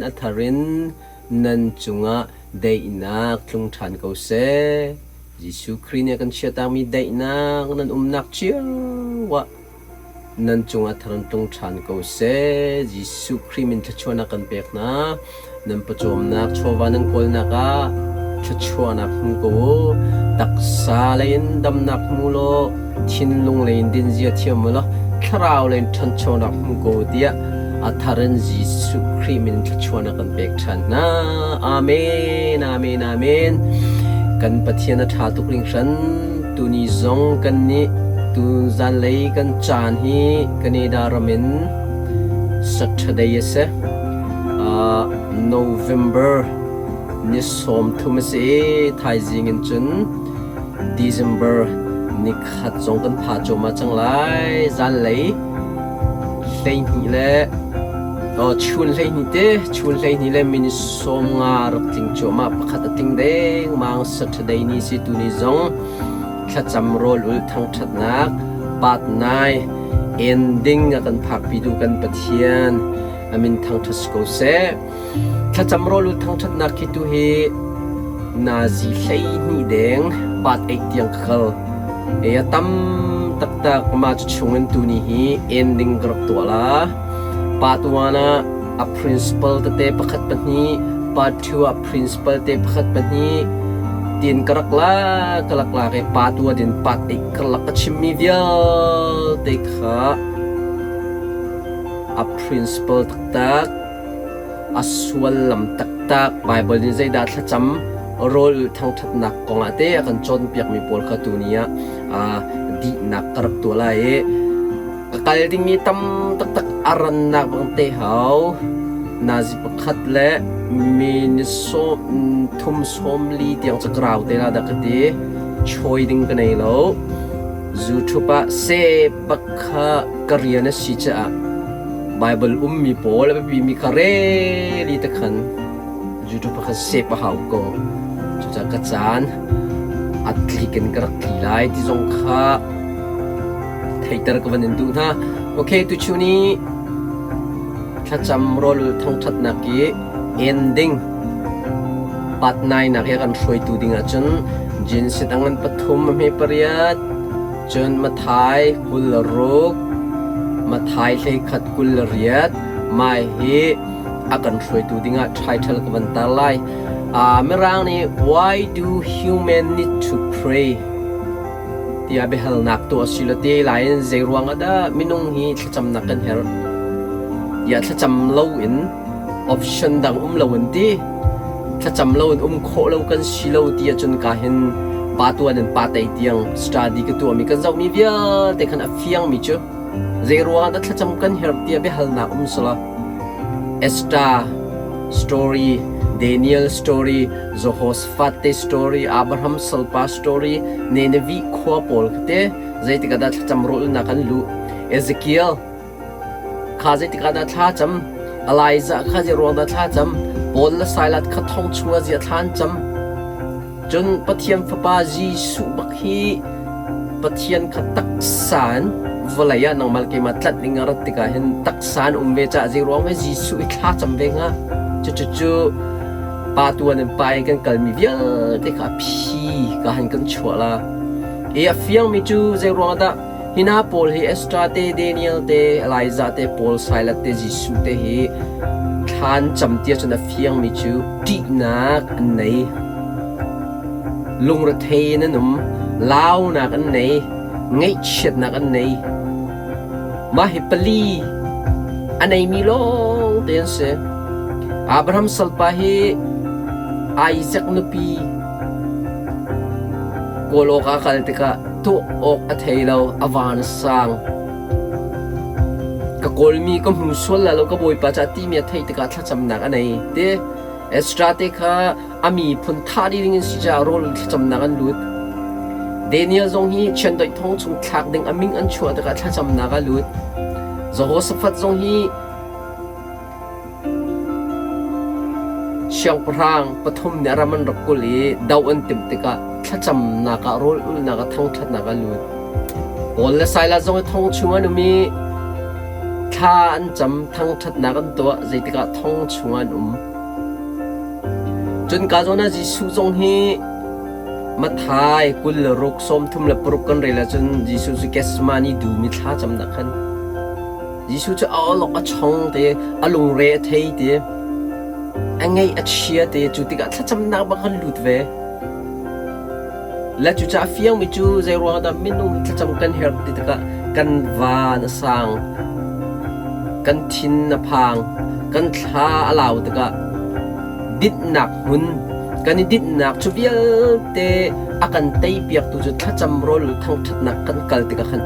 A thar in nan cungah daihnak tlung ṭhan ko seh. Jesuh Khrih nih a kan chiahtakmi daihnak nan umnak cio ah nan cungah thar in tlung ṭhan ko seh. Jesuh Khrih min thluachuahnak kan pek hna. Nan pawcawmnak chawva nan kawlnak ah thluachuahnak hmu ko u. Taksa lei in damnak hmu law thinlung lei in dinzia thiam u law thlarau lei in ṭhanchonak hmu ko u tiah a thar in Jesuh Khrih min thluachuahnak kan pek ṭhan hna. Amen, amen, amen. Kan Pathian a ṭha tuk hringhran. Tuni zong kan nih tu zanlei kan caan hi Canada ram in Saturday a si. Uh, November ni 30 a si i thaizing in cun December ni khat zong kan pha cuahmah cang lai. Zanlei 12 le chun 12 te chun 12 le minute 15 rak tling cuahmah pakhat a tling dengmang Saturday ni si tuni zong thlacam rawl ul thangṭhatnak part 9 ending a kan phakpi tu kan Pathian amin thangṭhat si ko seh. Thlacam rawl ul thangṭhatnak khi tu hi nazi 12 deng part 8 tiang ka kal. E a tam taktak mah cu chungin tuni hi ending ka rak tuah la. Part 1 ah a principal tete pakhat pahnih, part 2 ah principal te pakhat pahnih tin ka rak la ka lak lak i part 1 in part 8 karlak ka chimmi vialte kha a principal taktak a suallam taktak Baibal nih zeidah thlacam rawl thangṭhatnak kongah te a kan cawnpiakmi pawl kha tuni ah dihnak ka rak tuah lai i ka kal dingmi tam taktak a rannak bang te hau nazi pakhat le mi thum 40 tiang cu ka rau te la dah ka ti choi ding ka nei lo YouTube ah se bak kha ka rian a si caah Baibal ummi pawl a biapimi kha rel i te khan YouTube ah khan save a hau ko. Cucaah ka caan a tlik in ka rak tli lai ti zong kha theiter ka van in duh hna. Okay, tuchun i thlacam rawl thangṭhatnak i ending part 9 nak hi a kan hruaitu ding ahcun Genesis a ngan pathum a hme pariat Cun Matthai 26, Matthai 11 28, mah hi a kan hruaitu dingah title ka van tar lai. Mirang nih Why do human need to pray? tiah biahalnak tuah si lo te lai in zei ruang ah dah minung hi thlacamnak kan herh? Tiah thlacam lo in option dang um lo in ti thlacam lo in um khawh lo kan si lo ti ahcun ka hin pa tuan in pa tei tiang study ka tuahmi kan zohmi vialte khan a fiangmi cu zei ruangah dah thlacam kan herh tiah biahalnak um sala Esther story Daniel story Jehoshaphat te story Abraham salpa story Nineveh khua pawl te zeitik ah dah thlacam rawlnak an luh Ezekiel Kha zeitik ah dah thla cam? Elijah kha zei ruang dah thla cam? Paul le Silas kha thong chungah ziah thla an cam? Cun Pathian Fapa Jesuh bak hi Pathian kha taksa in vawlei ah nangmah le keimah tlanh ding a rat tikah hin taksa in um ve caah zei ruang ve Jesuh i thla cam ve hnga? Cucu pa tuan in pa in kan kalmi vialte kha a phi ka han kan chuah la. I a fiangmi cu zei ruangah dah Hi hna pawl hi Esther te, Daniel te, Elijah te, Paul, Silas te, Jesuh te hi thlan cam ti ahcun a fiangmi cu ṭihnak an nei. Lungrethei in an um, launak an nei, ngaihchiatnak an nei. Mah hi pali a neimi lawng te an si. Abraham salpa hi Isaac nupi kawl awk ah kal tikah tuah awk a thei lo, a van a sang. Ka kawlmi ka hmu sual la lo ka bawipa ca timi a theih tikah thlacamnak a nei. Te Ezra te kha a miphun thah dih ding in si caah rawl thlacamnak an lut. Daniel zong hi chiandeih thong chung thlak ding a ming an chuah tikah thlacamnak a lut. Jehoshaphat zong hi Siangpahrang pathum nih a ram an rak kulh i doh an timh tikah thlacamnak ah rawl ulhnak ah thangṭhatnak a lut. Paul le Silas zong hi thong chung an um i Thla an cam, thangṭhatnak an tuah, zeitikah thong chungah an um. Cun ka zawn ah Jesuh zong hi Matthai 26 36 kan rel ahcun Jesuh cu Gethsemane dum i thla camnak khan Jesuh cu a awlok a chong te, a lungre a thei te, a ngaih a chia te, cu tikah thlacamnak bak kan lut ve. Le cucaah fiangmi cu zeiruang dah minung hi thlacam kan herh ti tikah kan van a sang, kan thin a phang, kan thla a lau tikah dinhnak hmun kan i dinhnak cu vialte a kan teipiaktu cu thlacam rawl thangṭhatnak kan kal tikah khan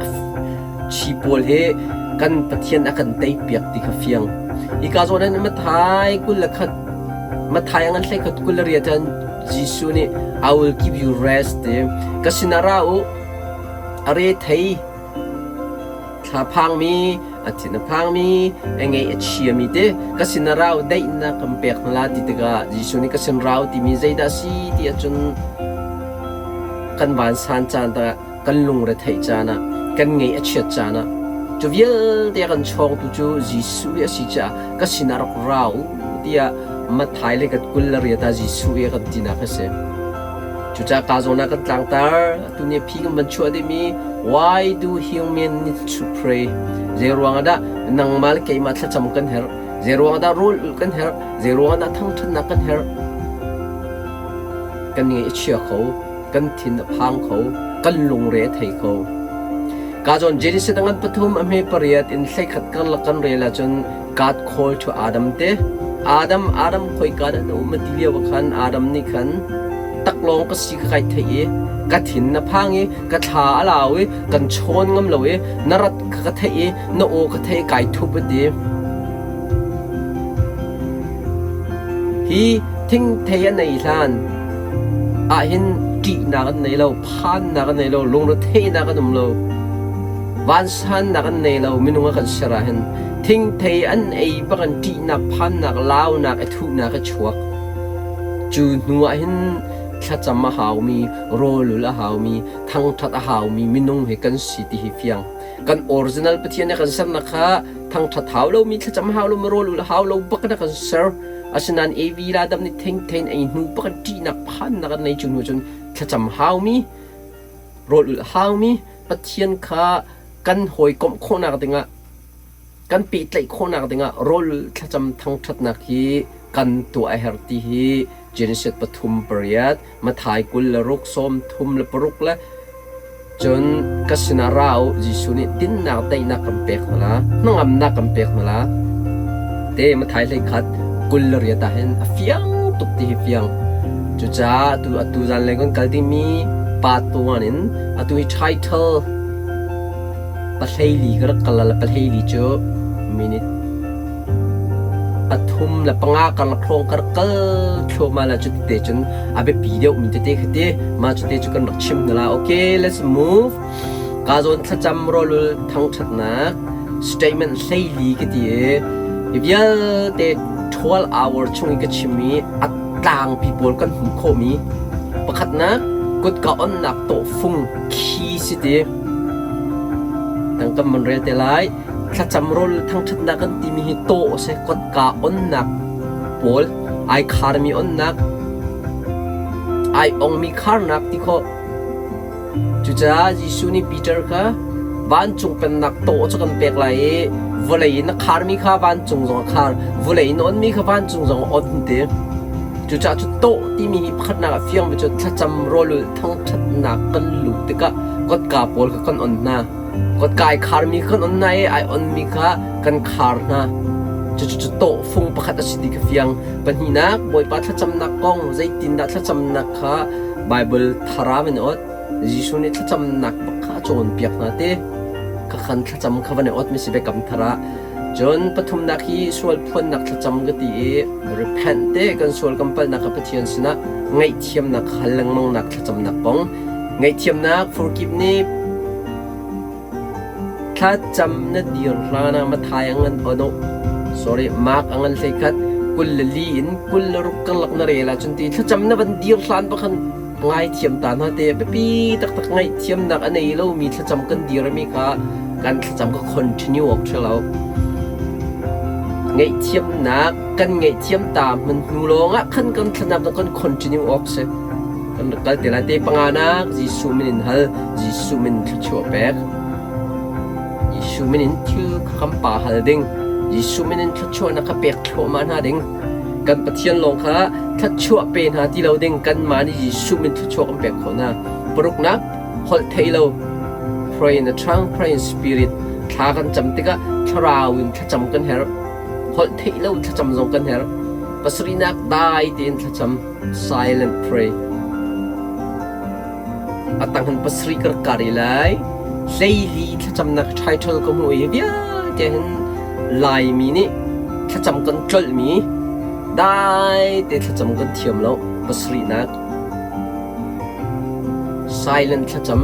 chi pawl hi kan Pathian a kan teipiak ti kha fiang. Hika zawn ah Matthai 21 Matthai a ngan 21 28 cun Jesuh nih I will give you rest ti ka sinah ra u a re thei thla phangmi a thin a phangmi a ngei a chiami te ka sinah ra u daihnak kan pek hna la ti tikah Jesuh nih ka sin ra u timi zeidah a si ti ahcun kan vansan caan tikah kan lungre theih caan ah kan ngeih a chiat caan ah cu vialte a kan chawngtu cu Jesuh i a si caah ka sinah rak ra u tiah Matthai le kan 28 ah Jesuh i a kan tinak a si. Cucaah ka zawn ah kan tlangtar atu ni phi kan van chuah dihmi why do human need to pray? Zei ruang ah dah nangmah le keimah thlacam kan herh? Zei ruang ah dah rawl ulh kan herh? Zei ruang ah dah thangṭhatnak kan herh? Kan ngaih a chia kho. Kan thin a phang kho, kan lungre a thei kho. Ka zawn Genesis a ngan pathum a hme pariat in 11 karlak kan rel ahcun God call to Adam te. Adam, Adam khoika dah na um a ti lio ah khan Adam nih khan taklawng ka si ka kai theih i ka thin na phang i ka thla a lau i kan chawn ngam lo i na rat ka ka theih i na aw ka theih i kai thup a ti. Hi thingthei an ei hlan ahhin ṭihnak an nei lo, phannak an nei lo, lungretheihnak an um lo, vansannak an nei lo minung a kan ser ahhin thingthei an ei bak in ṭihnak, phannak, launak, i thuhnak a chuak. Cu hnu ahhin thlacam a haumi, rawlul a haumi, thangṭhat a haumi minung hi kan si ti hi fiang. Kan original Pathian nih a kan sernak kha thangṭhat hau lomi, thlacam hau lomi, rawl ul hau lo bak in a kan ser. Asinain Evi le Adam nih thengthen ei hnu bak in ṭihnak phannak an nei cu hnu cun thlacam haumi, rawl ulh haumi, Pathian kha kan hawikomh khawhnak dingah kan pehtlaih khawhnak dingah rawl thlacam thangṭhatnak hi kan tuah a herh ti hi Genesis pathum pariat, Matthai 26, 36 le cun ka sinah ra u Jesuh nih dinnak daihnak kan pek hna la, hnangamnak kan pek hna la. Te Matthai 21 28 ah hin a fiang tuk ti hi fiang. Cucaah atu atu zanlei kan kal dingmi part 1 in atu hi title pahleili ka rak kal la pahleili cu minute pathum le panga karlak hrawng ka rak kal thluahmah la cu te cun a biapi deuh mi tete khi te mah cu te cu kan rak chim hna la. Okay, let's move. Ka zawn thlacam rawlul thangṭhatnak statement 14 ka ti i hi vialte 12 hour chung i ka chim i a tlangpi pawl kan hmuh khawhmi pakhatnak kutka onnak tawhfung khi si ti tangkam man rel te lai. Thlacam rawl thangṭhatnak kan timi hi tawh a si. Kotka onnak pawl, ai kharmi onnak, ai ongmi kharnak ti khawh. Cucaah Jesuh nih Peter kha vancung pennak tawh cu kan pek lai i vawlei in a kharmi kha vancung zong a khar, vawlei in onmi kha vancung zong a on ti. Cucaah cu tawh timi hi pakhatnak ah fiangmi cu thlacam rawlulh thangṭhatnak kan luh tikah kotka pawl kha kan on hna. Kotka ai kharmi kha kan on hna i ai onmi kha kan khar hna. Cucu tawhfung pakhat a si ti kha fiang. Pahnihnak, Bawipa thlacamnak kong zeitindah thlacamnak kha Baibal tharaam in a ot. Jesuh nih thlacamnak bak kha a cawnpiak hna ti. Khakhan thlacam kha van i ot mi si biakam thar ah. Cun pathumnak hi sual phuannak thlacam ka ti i repent te kan sual kan palhnak kha Pathian sinah ngaihthiamnak hal lengmangnak thlacamnak kong. Ngaihthiamnak forgive nih thlacam na dir hlan ah Matthai a ngan oh no sorry Mark a ngan 11 24 in 26 karlak na rel ahcun ti thlacam na van dir hlan bakhan ngaithiam ta hna te biapi taktak ngaihthiamnak a nei lomi thlacam kan dir mi kha kan thlacam ka continue awk ṭha lo. Ngaihthiamnak kan ngaihthiam ta hman hnu lawngah khan kan thlacamnak kan continue awk si. Kan rak kal te lai te panganak Jesuh min in hal, Jesuh min thluachuah pek. Jesuh min in thil kha kan pa hal ding. Jesuh min in thluachuahnak kha pek thluahmah hna ding. Kan Pathian lawng kha thluachuah pe hna ti lo ding kanmah nih Jesuh min thluachuah kan pek khawh hna. Paruknak holh theih lo pray in a tongue, pray in spirit thla kan cam tikah thlarau in thlacam kan herh. Holh theih lo thlacam zong kan herh. Pasarihnak dai tein thlacam silent pray. A tang han pasarih ka rak kari lai. Hleili thlacamnak title ka hmuh i vialte hin Laimi nih thlacam kan tlolhmi dai te thlacam kan thiam lo. Pasarihnak silent thlacam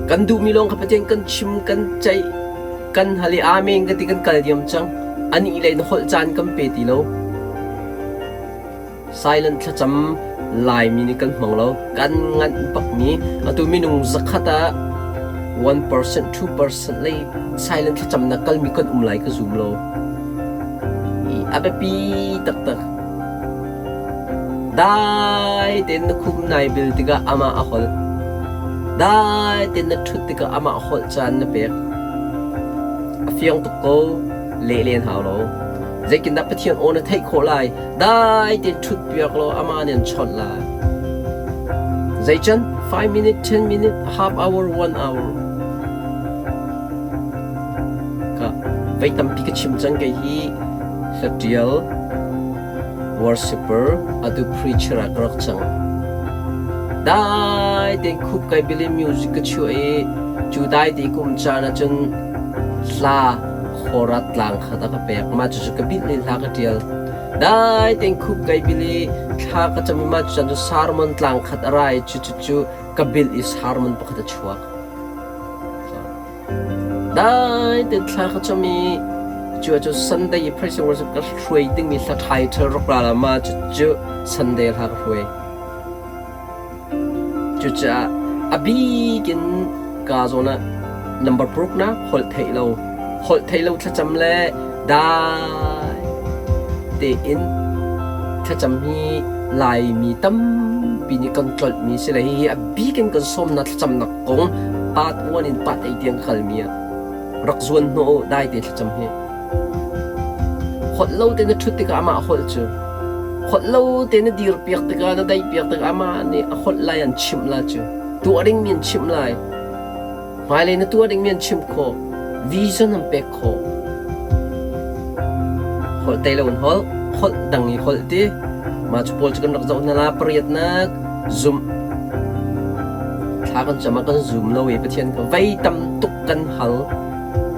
kan duhmi lawng kha Pathian kan chim kan ceih kan hal i amen ka ti kan kal diam cang. Anih lei na holh caan kan pe ti lo. Silent thlacam Laimi nih kan hmang lo. Kan nganh bakmi atu minung zakhat ah 1% 2% lei silent thlacamnak kalmi kan um lai ka zum lo. A biapi taktak. Dai tein na khum nai bil tikah amah a holh. Dai tein na ṭhut tikah amah holh caan na pek. A fiang tuk ko. Leh len hau lo. Zeitindah Pathian aw na theih khawh lai? Dai tein ṭhut piak law amah nih an chawnh lai. Zeican? 5 minute, 10 minute, half hour, 1 hour. Ka vei tampi ka chim cang kei hi hlatial worshipper atu preacher ah ka rak cang. Dai tein khup kai bili music ka chuah i cu dai te kum caan ahcun hla Khorat tlang khat a ka pek. Mah cucu ka bilh i hla ka ṭial. Dai tein khup kai bil i thla ka cam i mah cucan cu sermon tlang khat a ra i cucu cu ka bilh i sermon pakhat a chuak. Dai tein thla ka cam i cu cu Sunday i praise and worship ka hruai dingmi hla title rak ra la mah cucu Sunday hla ka hruai. Cucaah a bik in kaa zawn ah number paruk na holh theih lo. Holh theih lo thlacam le dai tein thlacam hi Laimi tampi nih kan tlolhmi si le hihi a bik in kan sawmnak thlacamnak kong part 1 in part 8 tiang kalmi ah rak zuan hnawh u dai te thlacam hi. Holh lo te na ṭhut tikah amah holh cu holh lo te na dir piak tikah na daih piak tikah amah nih a holh lai an chimh la cu tuah dingmi an chimh lai hmailei na tuah dingmi an chimh khawh vision an pek khawh holh tei lo in holh holh dang i holh ti mah cu pawl cu kan rak zoh hna la pariatnak zumh thla kan cam ah kan zum lo i Pathian ka vei tam tuk kan hal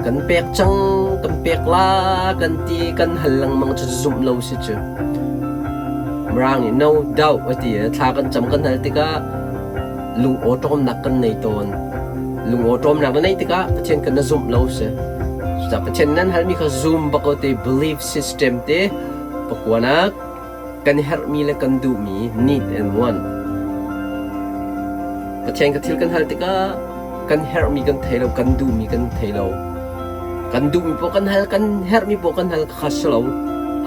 Kan pek cang, kan pek la kan ti kan hal lengmang cu zumh lo si cu. Mirang nih no doubt a ti i thla kan cam kan hal tikah lung awṭawmnak kan nei tawn. Lung awṭawmnak na neih tikah Pathian kan na zumh lo si. Cucaah Pathian nan halmi kha zum bak ko ti belief system te pakuanak kan herhmi le kan duhmi need and want. Pathian ka thil kan hal tikah kan herhmi kan thei lo, kan duhmi kan thei lo. Kan duhmi poh kan hal, kan herhmi poh kan hal kha si lo.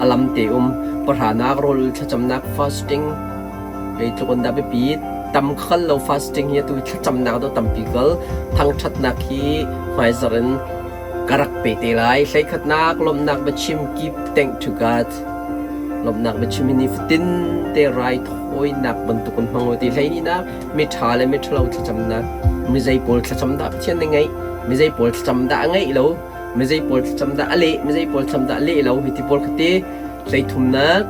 A lam te um pahranak rawl thlacamnak fasting zeitluk in dah biapi tam khal lo fasting hi atu thlacamnak do tampi kal thangthatnak hi hmaizar in ka rak pe te lai hleikhatnak lawmhnak biachim keep thank to God lawmhnak biachim hi nifatin te rai thawinak bantuk in hmang u ti hleihnih mi ṭha le mi ṭhalo thlacamnak mi zei pawl thlacam dah Pathian nih ngeih mi zei pawl thlacam dah a ngeih lo mi zei pawl thlacam dah a leh mi zei pawl thlacam dah a leh lo hi ti pawl kha ti hleithumnak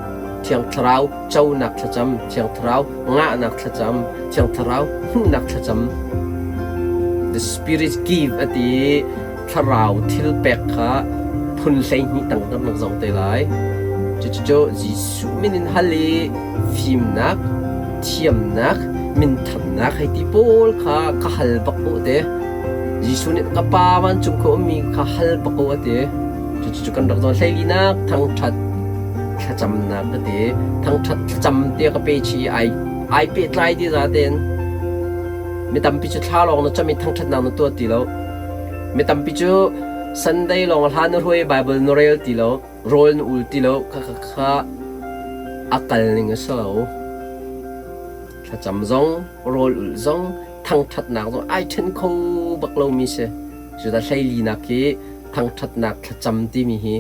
Thiang Thlarau conak thlacam Thiang Thlarau ngahnak thlacam Thiang Thlarau hmuhnak thlacam the spirit give a ti thlarau thil pek kha phun 12 tang kan rak zoh te lai. Cucu Jesuh min in hal i fimnak, thiamnak, minthannak hei ti pawl kha ka hal bak ko te. Jesuh nih ka Pa vancung kha ummi kha hal bak ko a ti. Cucu kan rak zoh hleilinak thangṭhat thlacamnak ka ti. Thangṭhat thlacam te ka pe chi ai ai pehtlai ti za tein mi tampi cu thla lawng na cam i thangṭhatnak na tuah ti lo. Mi tampi cu Sunday lawng hla na hruai Bible na rel ti lo, rawl na ul ti lo, kha kha kha a kal ning a si lo. Thlacam zong, rawl ulh zong, thangṭhatnak zong ai ṭhen kho bak lomi si. Cudah hleilinak hi thangṭhatnak thlacam timi hi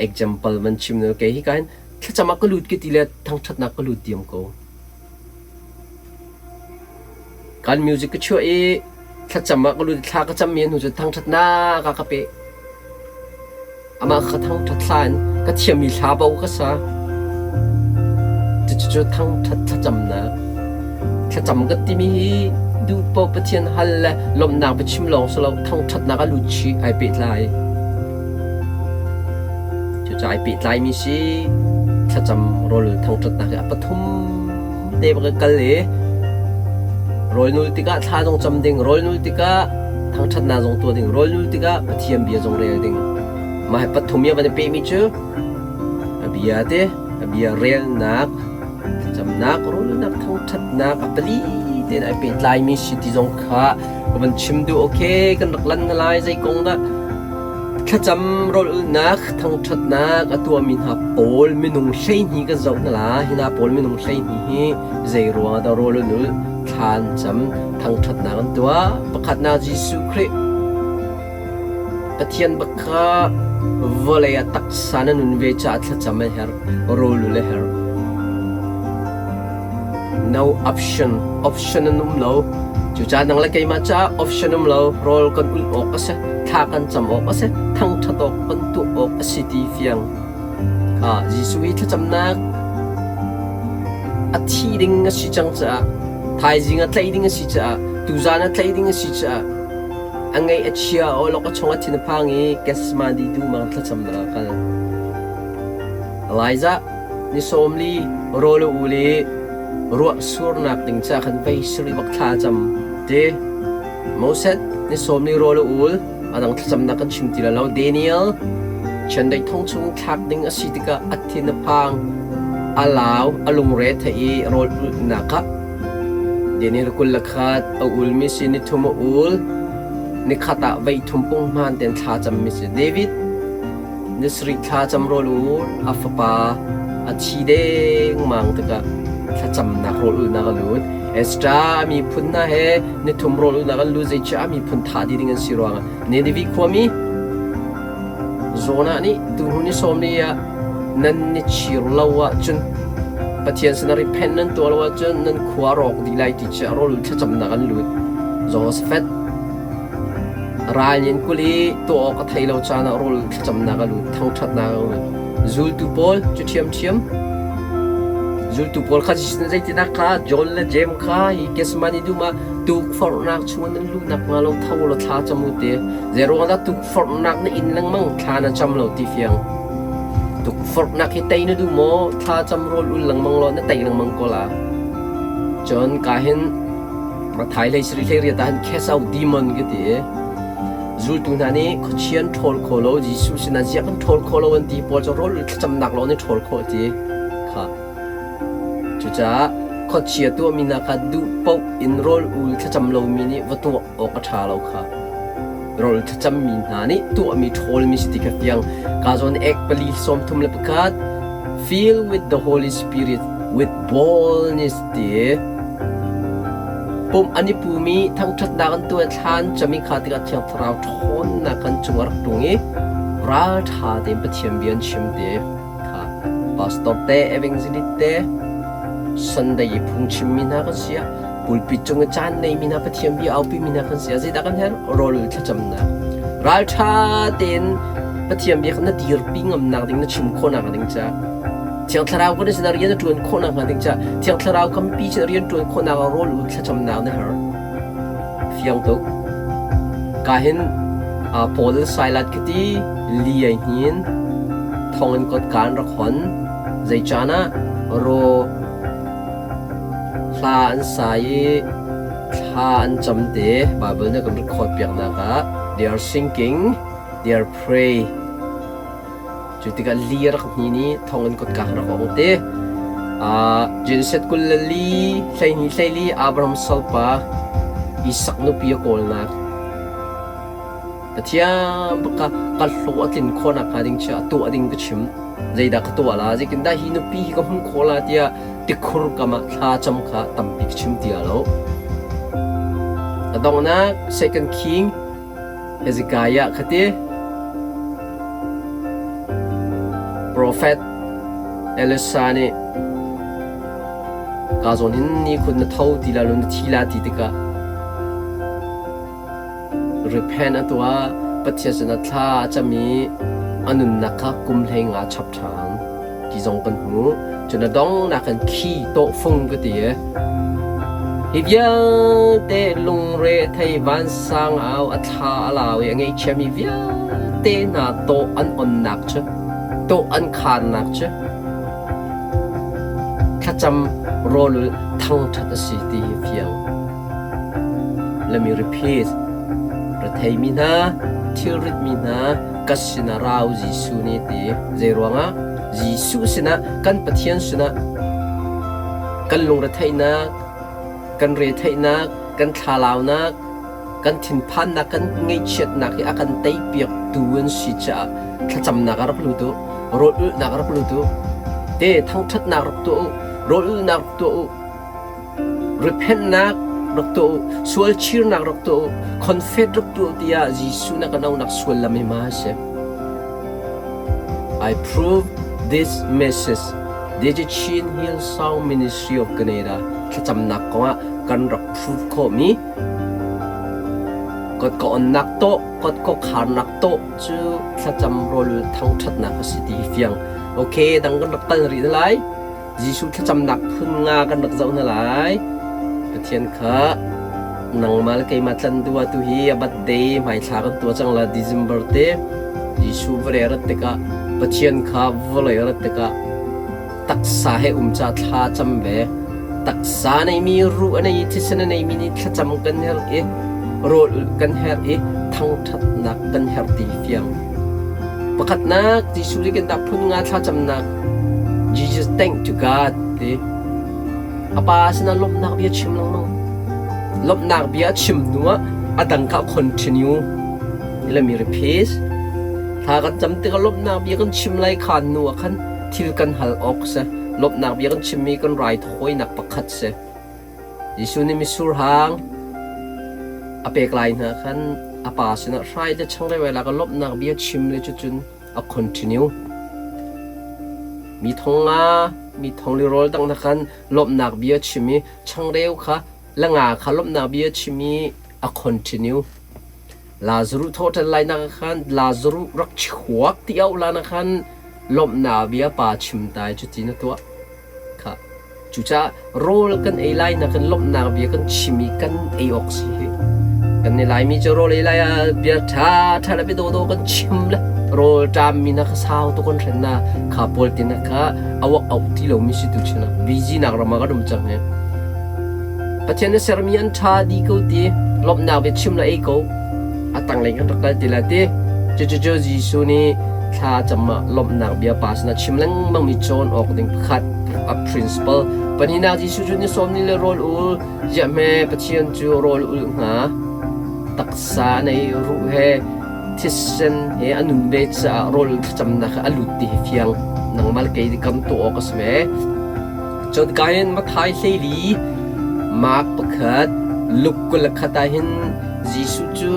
example van chim na kei hi ka hin thlacam ah ka lut ka ti le thangṭhatnak ka lut diam ko. Kan music ka chuah i thlacam ah ka lut thla ka cammi hnu cun thangṭhatnak ah ka peh. Amah ka thangṭhat hla in ka thiammi hla bo ka sa. Cucu thangṭhat thlacamnak. Thlacam ka timi hi duh paoh Pathian hal le lawmhnak biachim lawng si lo thangṭhatnak a lut chih ai pehtlai. Cucaah ai pehtlaimi si thlacam rawl thangṭhatnak hi a pathum te bak in kal i rawl nul tikah thla zong cam ding, rawl nul tikah thangṭhatnak zong tuah ding, rawl nul tikah Pathian bia zong rel ding. Mah hi pathum i a van i pehmi cu a bia te, a bia relnak, thlacamnak, rawlnak, thangṭhatnak a pali tein ai pehtlaimi si ti zong kha ka van chim duh. Okay, kan rak lan na lai zei kong dah Thlacam rawlulhnak thangṭhatnak a tuahmi hna pawl minung 12 kan zoh hna la. Hi hna pawl minung 12 hi zei ruangah dah rawl an ulh, thla an cam, thangṭhatnak an tuah? Pakhatnak Jesuh Khrih Pathian bak kha vawlei ah taksa na nun ve caah thlacam a herh, rawl ulh a herh. No option. Option an um lo. Cucaah nang le keimah caah option um lo. Rawl kan ulh awk a si, thla kan cam awk a si, thangṭhat awk kan tuah awk a si ti fiang. Kha Jesuh hi thlacamnak a thi ding a si cang caah, thaizing a tlaih ding a si caah, tuzaan a tlaih ding a si caah, a ngaih a chia, awlok a chong a thin a phang i Gethsemane dum ah thlacamnak a kal. Elijah Ni 40 rawl a ul i ruah surnak ding ca khan vei sarih bak thla a cam ti. Moses ni 40 rawl a ul, a dang thlacamnak kan chim ti lai lo. Daniel chiandeih thong chung thlak ding a si tikah a thin a phang, a lau, a lungre thei i rawl ulhnak ah Daniel 21 a ulmi si ni thum a ul, ni khat ah vei thum punghman ten thla cammi si. David Ni sarih thla cam rawl u, a fapa a thi dengmang tikah thlacamnak rawl ulhnak a lut. Esther a miphun hna he nithum rawl ulhnak an lut, zeicah a miphun thah dih ding an si ruangah Nineveh khuami Jonah nih tuhnu ni sawm ni ah nan ni chir lo ahcun Pathian sinah repent nan tuah lo ahcun nan khua rawk dih lai ti cu rawl ul thlacamnak an lut. Jehoshaphat Ral in kul i tuah awk a thei lo caan ah rawl thlacamnak a lut, thangṭhatnak a lut. Zultu pawl cu ṭhiamṭhiam. Zultu pawl kha Jesuh nih zeitindah kha John le Jeim kha hi Gethsemane dum ah tukforhnak chungah nan luh nakhnga lo tho law thla cam u ti. Zeiruangah dah tukforhnak na in lengmang thla na cam lo ti fiang. Tukforhnak hi tei na duh maw? Thla cam rawl ul lengmang law na tei lengmang ko la. Cun ka hin Mathai hlei sarih hlei riat ah hin cast out demon ka ti i zultu hna nih khuachia an ṭhawl kho lo Jesuh sinah ziah kan ṭhawl kho lo an ti pawl cu rawl thlacamnak lawng nih ṭhawl khawh ti kha cucaah khuachia tuahmi hna kha duh paoh in rawl ul thlacam lomi nih va tuah awk a ṭha lo kha rawl thlacammi hna nih tuahmi ṭhawlmi si ti kha fiang ka zawn ek pali 31 fill with the Holy Spirit with boldness ti Pumh an i pum i thangṭhatnak an tuah i thla an cam i kha tikah Thiang Thlarau ṭhawnnak an cung a rak tlung i ralṭha tein Pathian bia an chim ti kha pastor te, evangelist te, Sunday i phungchimmi hna kan si ah, pulpit cung i caan neimi hna Pathian bia aupimi hna kan si ah zeidah kan herh? Rawl thlacamnak. Ralṭha tein Pathian bia kha na dirpi ngamnak ding, na chim khawhnak ding caah Thiang Thlarau kan sinah rian a ṭuan khawh nakhnga ding caah Thiang Thlarau kampi sin rian ṭuan khawhnak ah rawl ul thlacamnak na herh. Fiang tuk. Ka hin Paul Silas ka ti li ai hnin thong in kot kaan rak hon zei caan ah ro hla an sa i thla an cam te Bible nih kan record piaknak ah they are sinking they are pray Cu tikah li a rak hnin i thonginn kutka kha rak ong te. Genesis 24 12 14 Abraham salpa Isak nupi a kawlnak. Pathian baka ka hlawh a tlin khawh nakhnga ding chia tuah ding ka chim. Zeidah ka tuah la, zeitindah hi nupi hi ka hmuh khawh la tiah tikhur kam ah thla cam kha tampi ka chim ti lo. A donghnak Second King Hezekiah kha ti Profet Elisha nih ka zawn hin ni khun na tho ti la lo na thi la ti tikah Repent a tuah, Pathian sinah thla a cam i a nunnak kha kum 15 chap ṭhan ti zong kan hmuh. Cun a donghnak in khi tawhfung ka ti i hi vialte lungre thei vansang au a thla a lau i a ngaihchiami vialte hna tawh an onnak cu tawh an kharnak cu thlacam rawlulh thangṭhat a si ti hi fiang. Let me repeat. Retheimi hna, thilritmi hna, ka sinah rau Jesuh nih ti. Zeiruangah? Jesuh sinah, kan Pathian sinah, kan lungretheihnak, kan retheihnak, kan thlalaunak, kan thinphannak, kan ngaihchiatnak hi a kan teipiaktu an si caah thlacamnak ah rak lut u, rawl ulhnak ah rak lut u, te thangṭhatnak rak tuah u, rawl ulhnak rak tuah u, Repentnak rak tuah u, sualchirnak rak tuah u, confess rak tuah u tiah Jesuh na kan auhnak suallam hi ma a si. I prove this message. Deje Chin Hillsong Ministry of Canada thlacamnak kongah kan rak prove khawhmi kot ka onnak tawh, kot ka kharnak tawh cu thlacam rawl thangṭhatnak a si ti hi fiang. Okay, dang kan rak kal rih na lai. Jesuh thlacamnak phun nga kan rak zoh hna lai. Pathian kha nangmah le keimah tlan duh ah tuhi a birthday hmaithla kan tuah cang la December te Jesuh vawlei a rat tikah Pathian kha vawlei a rat tikah taksa he um ca thla cam ve. Taksa neimi ruh a nei i thisen a neimi nih thlacam kan herh i rawl ulh kan herh i thangṭhatnak kan herh ti fiang. Pakhatnak Jesuh nih kan dah phun nga thlacamnak Jesus thank to God ti a pa sinah lawmhnak bia chim lengmang. Lawmhnak bia a chim hnuah a dang kha continue. Let me repeat. Thla kan cam tikah lawmhnak bia kan chim lai kha hnu ah khan thil kan hal awk si. Lawmhnak bia kan chimmi kan raithawinak pakhat si. Jesuh nih mitsur hang a pek lai hna khan a pa sinah hrai le changreu ai lak i lawmhnak bia chim le cucun a continue. Mi thong nga, mi thong li rawl dang na khan lawmhnak bia chim i changreu kha le nga kha lawmhnak bia chim i a continue. Lazarus thawhṭan lai nak khan Lazarus rak chuak ti auh la na khan lawmhnak bia pa chim tai cuti na tuah. Khah. Cucaah rawl kan ei lai nak in lawmhnak bia kan chim i kan ei awk si hi. Kan i Laimi cu rawl ei lai ah bia ṭha ṭha le bia dawdawh kan chim le rawl ṭam mi na kha sau tuk kan hren na kha pawl tin na kha awak auh ti lomi si tu chin ah busy nak ram ah kan um cang hi. Pathian na sermi an ṭha di ko ti lawmhnak bia chim le ei ko. A tanglei kan rak kal ti la ti. Cucu Jesuh nih thla cam ah lawmhnak bia pa sinah chim lengmang mi cawn awk ding pakhat a principle. Pahnihnak Jesuh cu ni sawm ni le rawl ul ziah hme Pathian cu rawl ul hnga taksa nei ruh he thisen he a nun ve caah rawl thlacamnak a lut ti hi fiang nangmah le kei kam tuah awk a si ve. Cun kain Matthai 14 Mark pakhat Luke 21 ah hin Jesuh cu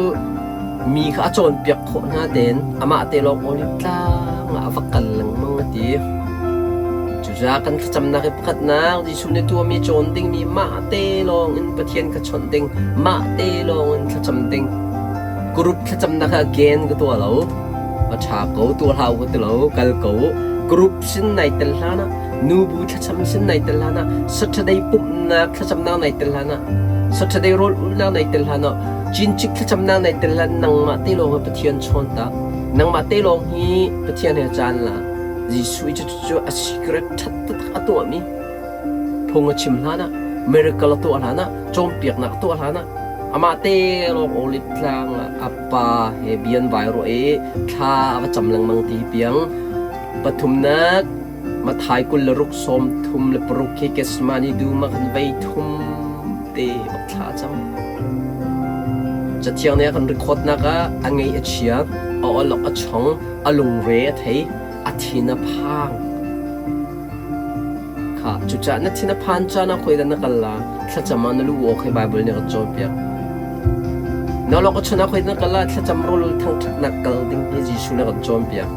mi kha a cawnpiak khawh hna tein amah te lawng Oliv tlang ah a va kal lengmang a ti. Cucaah kan thlacamnak hi pakhatnak Jesuh nih tuahmi cawn dingmi mah te lawng in Pathian kha chawnh ding, mah te lawng in thlacam ding. Group thlacamnak ah gen ka tuah lo. A ṭha ko, tuah hlah u ka ti lo, kal ko. Group sin nai tel hlan ah nubu thlacam sin nai tel hlan ah Saturday pumhnak thlacamnak nai tel hlan ah Saturday rawl ulhnak nai tel hlan ah cincik thlacamnak nai tel hlan nangmah te lawng hi Pathian chawn ta nangmah te lawng hi Pathian he caan la Jesuh i cucu a secret ṭhat taktak a tuahmi phung a chim hlan ah miracle a tuah hlan ah cawnpiaknak a tuah hlan ah amah te lawng Olive tlang ah a pa he bian vai ruah i thla a va cam lengmang ti piang pathumnak Mathai 26 36 khi Gethsemane dum ah khan vei thum te bak thla a cam. Cathiang nih a kan record-nak ah a ngeih a chia, a awlok a chong, a lungre a thei, a thin a phang. Kha cucaah na thin a phan caan ah khuaidah na kal la? Thlacam ah na lu awk hi Baibal nih a kan cawnpiak. Na awlok a chon ah khuaidah na kal la? Thlacam rawl thangṭhatnak kal ding hi Jesuh nih a kan cawnpiak.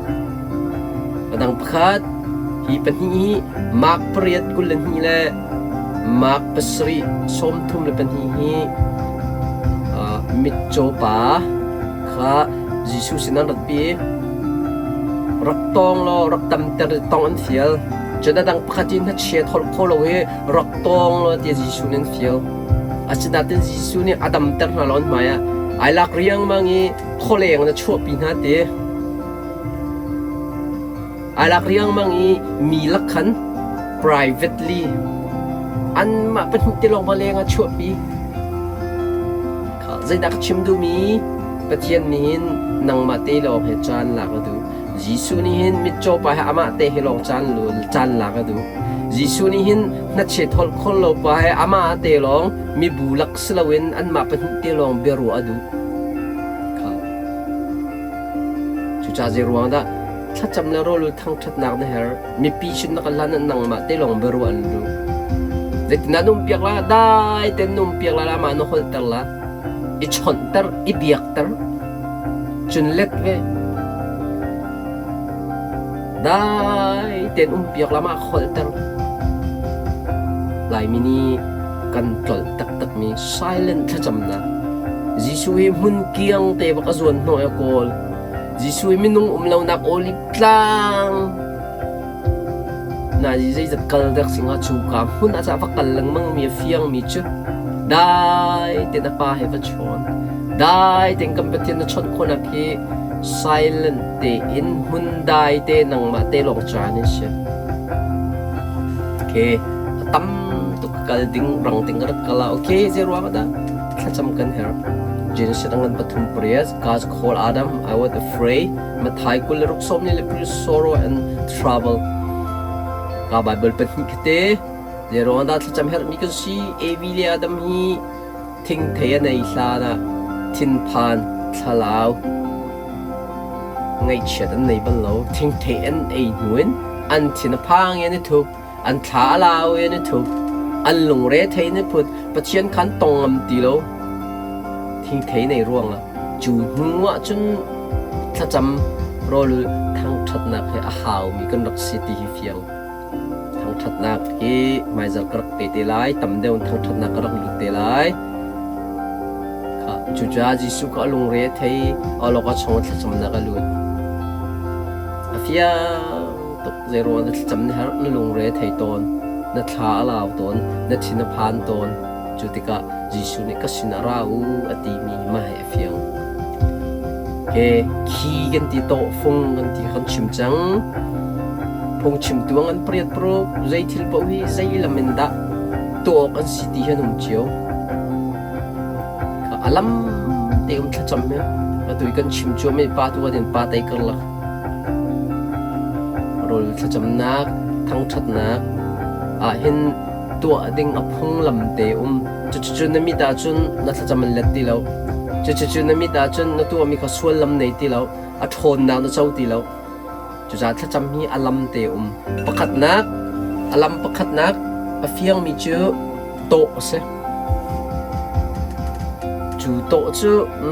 A dang pakhat, hi pahnih hi Mark pariat 22 le Mark pasarih 32 hi mitcaw pa kha Jesuh sin an ratpi. Rak tawng law rak damter tong an fial. Cun a dang pakhat in hnachia holh kho lo hi rak tawng law tiah Jesuh nih an fial. Asinain Jesuh nih a damter hna lo an hmai ah ai lak riangmang i khualeng in a chuahpi hna ti. Ai lak riangmang i mi lak khan privately anmah pahnih te lawng va leng ah chuahpi. Zeidah ka chim duhmi? Pathian nih hin nangmah te lawng he caan lak a duh. Jesuh nih hin mitcaw pa he amah te he lawng caan caan lak a duh. Jesuh nih hin hnachet holh khol lo pa he amah te lawng mibu lak si loin anmah pahnih te lawng biaruah a duh. Kha. Cucaah zei ruang dah thlacam le rawl thangṭhatnak na herh? Mipi sin na kal hlan ah nangmah te lawng biaruah an duh. Zeitindah na um piak la? Dai tein na um piak la, amah na holhter la. I chawnhter, i biakter. Cun let ve. Dai tein um piak la, mah holhter. Laimi nih kan tlolh taktakmi silent thlacamnak. Jesuh hi hmun kiang te bak a zuan hnawh i a kawl. Jesuh hi minung um lonak olive tlang na zeizat kal dek singa cu ka hmun ah va kal lengmang mi a fiang mi cu dai ten a pa he va chawn dai ten kan Pathian na chawnh khawhnak hi silent te in hmun dai te nangmah te lawng caan in si okay a tam tuk kal ding rang ding rat kala okay zei ruang dah thlacam kan her Genesis angan pathum pariat God called Adam I was afraid Mathai 26 sawm le pariat sorrow and trouble ka Bible pahnih khate zei ruang dah thlacam herhmi kan si Evi le Adam hi thingthei a nei hlan ah thinphan thlalau ngaihchiat an nei bal lo thingthei an ei hnu in an thin a phang i an i thup an thla a lau i an i thup an lungre thei in i phut Pathian khan tong ngam ti lo thingthei nei ruangah cu hnu ah cun thlacam rawlul thangṭhatnak hi a haumi kan rak si ti hi fiang thangṭhatnak hi hmaizarh ka rak pe te lai tam deuh in thangṭhatnak ka rak lut te lai Cucaah Jesuh kha a lungre a thei, awlok a chong i thlacamnak a lut. A fiang tuk zeiruang na thlacam na herh, na lungre a thei tawn, na thla a lau tawn, na thin a phan tawn. Cu tikah Jesuh nih ka sinah ra u a timi mah hi a fiang. Ke khi kan ti tawhfung kan ti kan chim cang. Phungchimtu an pariat paruk zei thil paoh hi zei lam in dah tuah awk an si ti hi an um cio. A lam te um thlacam hi atu i kan chim cuahmah i pa tu ah pa tei karlak rawl thlacamnak thangṭhatnak ah hin tuah ding a phunglam te um. Cucu na mit ahcun na thlacam an let ti lo. Cucu na mit ahcun na tuahmi kha suallam nei ti lo. A ṭhawnnak na co ti lo. Cucaah thlacam hi a lam te um. Pakhatnak, a lam pakhatnak a fiangmi cu tawh a si. Cu tawh cu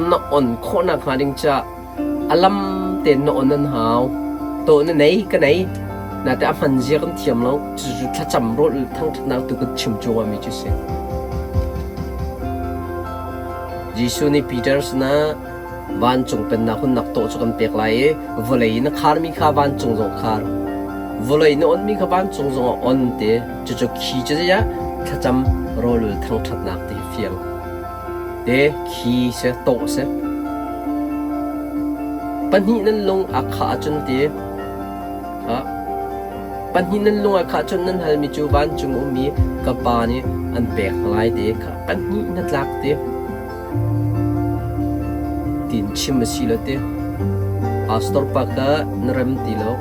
na on khawhnak hnga ding caah a lam tein na on an hau. Tawh na nei, ka nei. Nate a hman zia kan thiam lo. Cucu thlacam rawl thangṭhatnak tu kan chim cuahmahmi cu si. Jesuh nih Peter sinah Vancung pennak hunnak tawh cu kan pek lai i vawlei na kharmi kha vancung zong khar. Vawlei na onmi kha vancung zong ah on ti. Cucu khi cu zei ah thlacam rawlul thangṭhatnak ti fiang. Te khi si tawh si. Pahnih nan lung a khah ahcun ti. Ha. Pahnih nan lung a khah cun nan halmi cu vancung ummi ka Pa nih an pek lai ti kha pahnih na tlak ti. Tiin chim a si lo ti. Pastor pa kha na rem ti lo.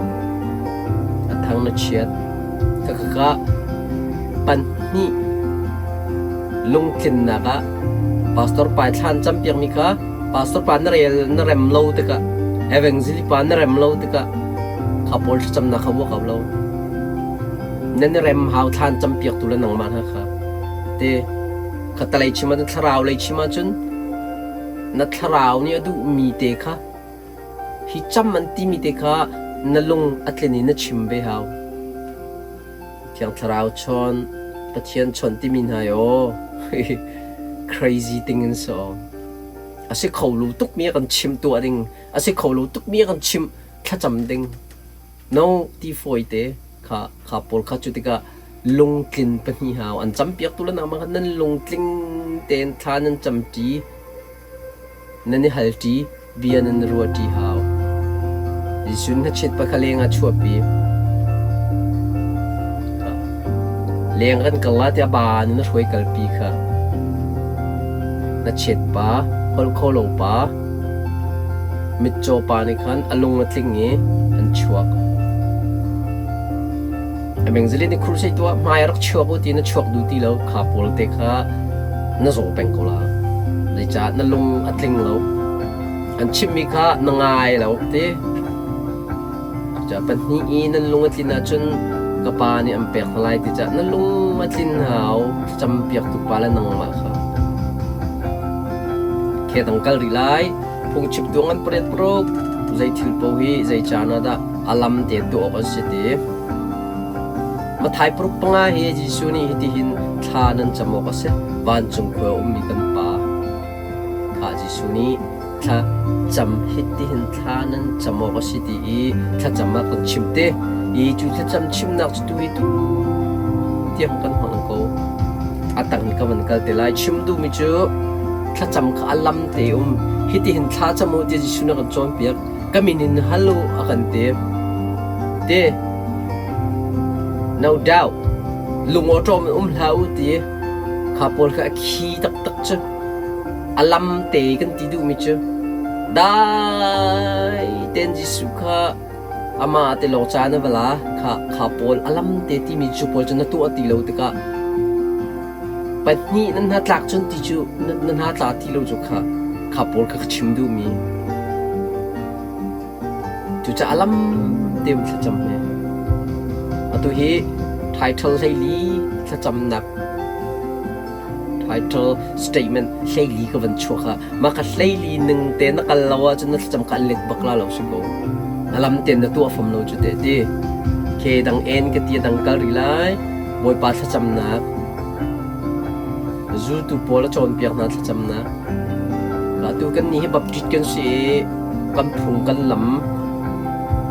A thang na chiat. Ka ka pahnih lungtlinnak ah Pastor pa thla an campiakmi kha pastor pa na rel na rem lo tikah evangelist pa na rem lo tikah kha pawl thlacamnak kha vuak lo. Nan i rem hau thla an campiaktu le nangmah hna kha. Te kha talei chim ahcun thlarau lei chim ahcun na thlarau nih a duhmi te kha hi cam an timi te kha na lung a tlin in na chim ve hau. Thiang Thlarau chawn, Pathian chawnh timi hna hi aw crazy ting in si aw. A si kho lo tukmi a kan chimh tuah ding, a si kho lo tukmi a kan chimh thlacam ding. No ti fawi te kha kha pawl kha cu tikah lungtlin pahnih hau an campiak tu le nangmah kha nan lungtling tein thla nan camṭi Nan i halṭi, bia nan i ruahṭi hau. Jesuh hnachet pa kha leng ah chuahpi. Leng kan kal la tiah ba in na hruai kalpi kha. Hnachet pa, holh kho lo pa, mitcaw pa nih khan a lung a tling i an chuak. Evangelist nih crusade tuah hmai rak chuak u ti na chuak duh ti lo kha pawl te kha na zaw peng ko la. Zeicah na lung a tling lo. An chimmi kha na ngai lo ti. Cucaah pahnih i nan lung a tlin ahcun ka pa nih an pek hna lai ti cah na lung a tlin hau thlacam piaktu pa le nangmah kha. Khe dang kal rih lai. Phungchimtu ngan pariat paruk zei thil paoh hi zei caan ah dah a lam te tuah awk an si ti. Matthai paruk panga hi Jesuh nih hitihin thla nan cam awk a si. Vancung khua a ummi kan Pa. Kha Jesuh nih thla cam hitihin thla nan cam awk a si ti i thlacam ah kan chim te. I cu thlacam chimnak cu tu hi tu tiang kan hmang ko. A tang ka van kal te lai. Chim duhmi cu thlacam kha a lam te um. Hitihin thla cam u ti Jesuh nih a kan cawnpiak. Ka min in hal u a kan ti. Ti. No doubt. Lung awṭawm in um hlah u ti. Kha pawl kha a khi taktak cu. A lam te kan ti duhmi cu. Dai tein Jesuh kha amah te lawng ca na va la. Kha kha pawl a lam te timi cu pawl cu na tuah ti lo tikah pahnih nan hna tlak cun ti cu na hna tla ti lo cu kha kha pawl kha ka chim duhmi. Cucaah lam tein thlacam he. Atu hi title hleili thlacamnak title statement hleili ka van chuah kha mah ka hleili ning te na kal lo ahcun na thlacam kha an let bak la lo si ko. Na lam tein na tuah fam lo cu te ti. Ke dang en ka ti dang kal rih lai. Bawipa thlacamnak Zultu pawl a cawnpiak hna thlacamnak. Atu kan nih hi Baptist kan si i kan phung kan lam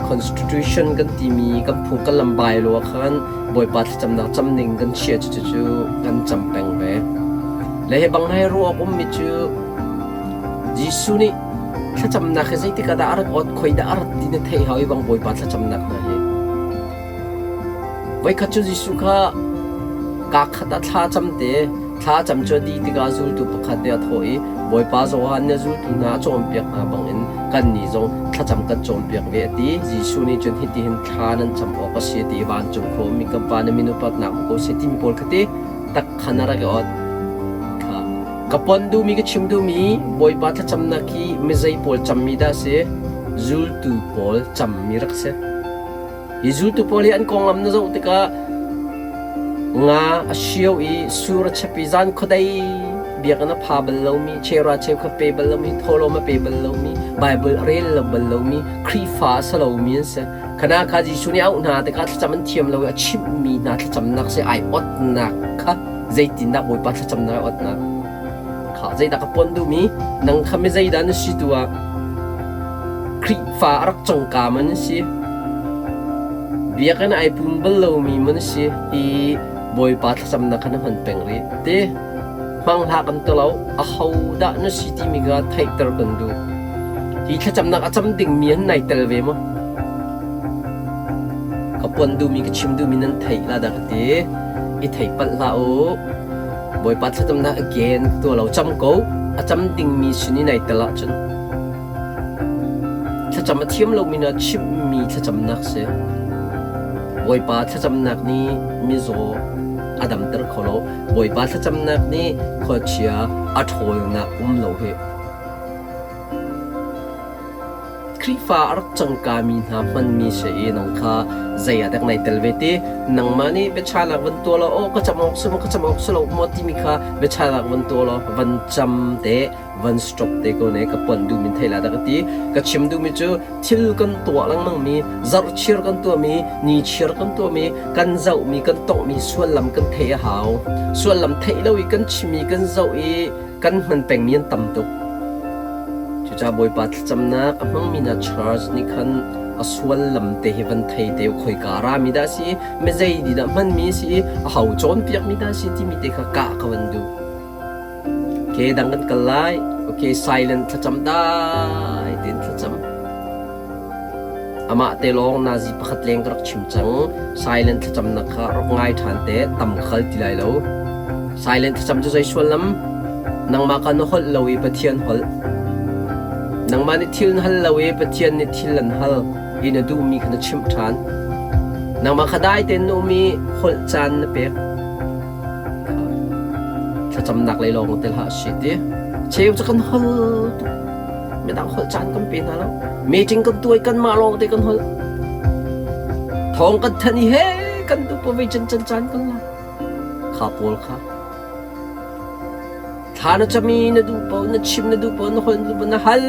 constitution kan timi kan phung kan lam bylaw ah khan Bawipa thlacamnak cam ning kan chia cu cu kan cam peng ve. Le hi bang hai ruah awk ummi cu Jesuh nih thlacamnak hi zeitik ah dah a rat awt khoi dah a rat ti na theih hau i bang Bawipa thlacamnak hna hi. Voikhat cu Jesuh kha kaa khat ah thla a cam te. Thla a cam cu a dih tikah zultu pakhat nih a thawh i, Bawipa Johan nih a zultu hna a cawnpiak hna bangin kannih zong thlacam kan cawnpiak ve a ti. Jesuh nih cun hitihin thla nan cam awk a si a ti i vancung khua ummi kan Pa na min upatnak um ko seh timi pawl kha ti tak khan a rak i ot. Kha ka pon duhmi ka chim duhmi Bawipa thlacamnak hi mizei pawl cammi dah a si? Zultu pawl cammi rak si. Hi zultu pawl hi an konglam na zoh tikah nga a sio i sur a chep i zan khuadei biakinn a pha bal lomi, chera cheukhat pe bal lomi, thawhlawm a pe bal lomi, Bible a rel lo bal lomi, Khrihfa a si lomi an si. Khana kha Jesuh nih a auh hna tikah thlacam an thiam lo i a chimhmi hna thlacamnak si ai otnak kha zeitindah Bawipa thlacamnak ai otnak kha zeidah ka pon duhmi nang kha mi zeidah na si tu ah Khrihfa a rak congka man na si. Biakinn ai pum bal lomi man na si i Bawipa thlacamnak kha na hman peng rih. Ti hmang hlah kan ti lo, aho dah na si timi kha theihter kan duh. Hi thlacamnak a cam dingmi han nai tel ve maw? Ka puan duhmi ka chim duhmi nan theih la dah ka ti. I thei palh hlah u. Bawipa thlacamnak again tuah lo cam ko. A cam dingmi sin i nai tel ahcun Thlacam a thiam lomi hna chimhmi thlacamnak si. Bawipa thlacamnak nih mizaw, a damter kho lo. Bawipa thlacamnak nih khuachia a ṭhawlnak um lo hi. Khrihfa a rak cangkami hna hmanmi si i nang kha zei ah dek nai tel ve ti? Nangmah nih biachahnak van tuah law, aw ka cam awk si maw, ka cam awk si lo maw timi kha biachahnak van tuah law van cam te, van stop te ko ne ka ponh duhmi thei la dah ka ti. Ka chim duhmi cu thil kan tuah lengmangmi, zarhchir kan tuahmi, nichiar kan tuahmi, kan zohmi, kan tonghmi suallam kan theih a hau. Suallam theih lo i kan chim i kan zoh i kan hman pengmi an tam tuk. Cucaah Bawipa thlacamnak a hmangmi hna church nih khan a suallam te hi van thei te khoika a rami dah a si, mizei nih dah hmanmi a si i aho cawnpiakmi dah a si timi te kha kah ka van duh. Okay, dang kan kal lai. Okay, silent thlacam dai tein thlacam. Amah te lawng nazi pakhat leng ka rak chim cang. Silent thlacamnak kha rak ngai ṭhan te, tam khal ti lai lo. Silent thlacam cu zei sullam? Nangmah kha na holh lo i Pathian holh. Nangmah nih thil na hal lo i Pathian nih thil an hal i na duhmi kha na chimh ṭhan. Nangmah kha dai tein na um i holh caan na pek. Thlacamnak lei lawng tel hlah si ti. Cheu cu kan hol tuk. Midang holh caan kan pe hna lo. Meeting kan tuai kanmah lawng te kan holh. Thawng kan thanh i he kan duh pawei can can caan kan la. Kha pawl kha. Thla na cam i na duh paoh, na chim na duh paoh, na holh na duh paoh, na hal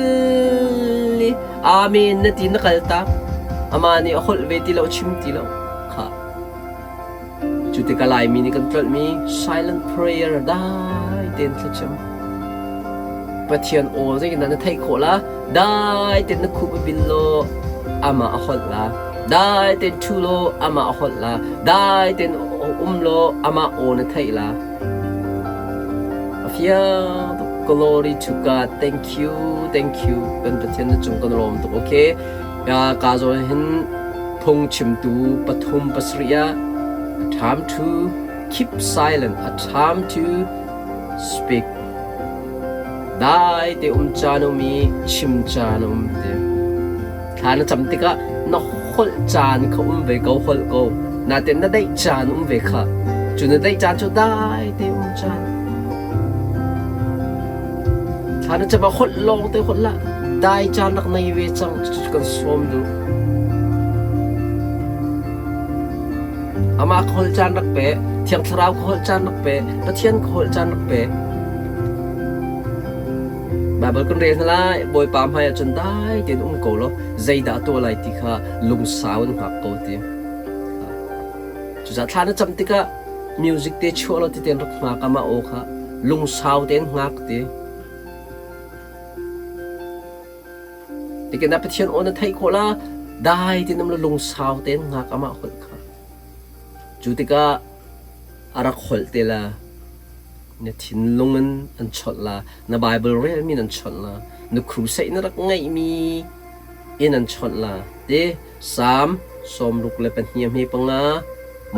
i amen na ti na kal tak. Amah nih a holh ve ti lo, a chim ti lo. Kha. Cu tikah Laimi nih kan tlolhmi silent prayer dai tein thlacam. Pathian aw zeitindah na theih khawh la? Dai tein na khup a bil law amah a holh la. Dai tein ṭhu law amah a holh la. Dai tein um law amah aw na theih la. A fiang tuk. Glory to God. Thank you. Thank you. Kan Pathian na cung kan lawm tuk. Okay. Ya ka zawn hin phungchimtu pathum pasarih ah a time to keep silent, a time to speak. Dai te um caan um i chim caan um ti. Thla na cam tikah na holh caan kha um ve ko, holh ko. Natin na daih caan um ve kha. Cu na daih caan cu dai te um caan. Thla na cam ah holh lawng te holh lah. Dai caan rak nei ve cang cucu kan sawm duh. Amah ka holh caan rak pe, Thiang Thlarau ka holh caan rak pe, Pathian ka holh caan rak pe. Baibal kan rel hna lai, Bawipa hmai ah cun dai tein um ko law zeidah a tuah lai ti kha lungsau in hngak ko ti. Cucaah thla na cam tikah music te chuah law ti tein rak hngak amah aw kha lungsau tein hngak ti. Tikin ah Pathian aw na theih khawh la, dai tein um law lungsau tein hngak amah holh kha. Cu tikah a rak holh te la, na thinlung in an chawnh la, na Bible relmi in an chawnh la, na crusade na rak ngeihmi in an chawnh la. Ti Salm 62 hme panga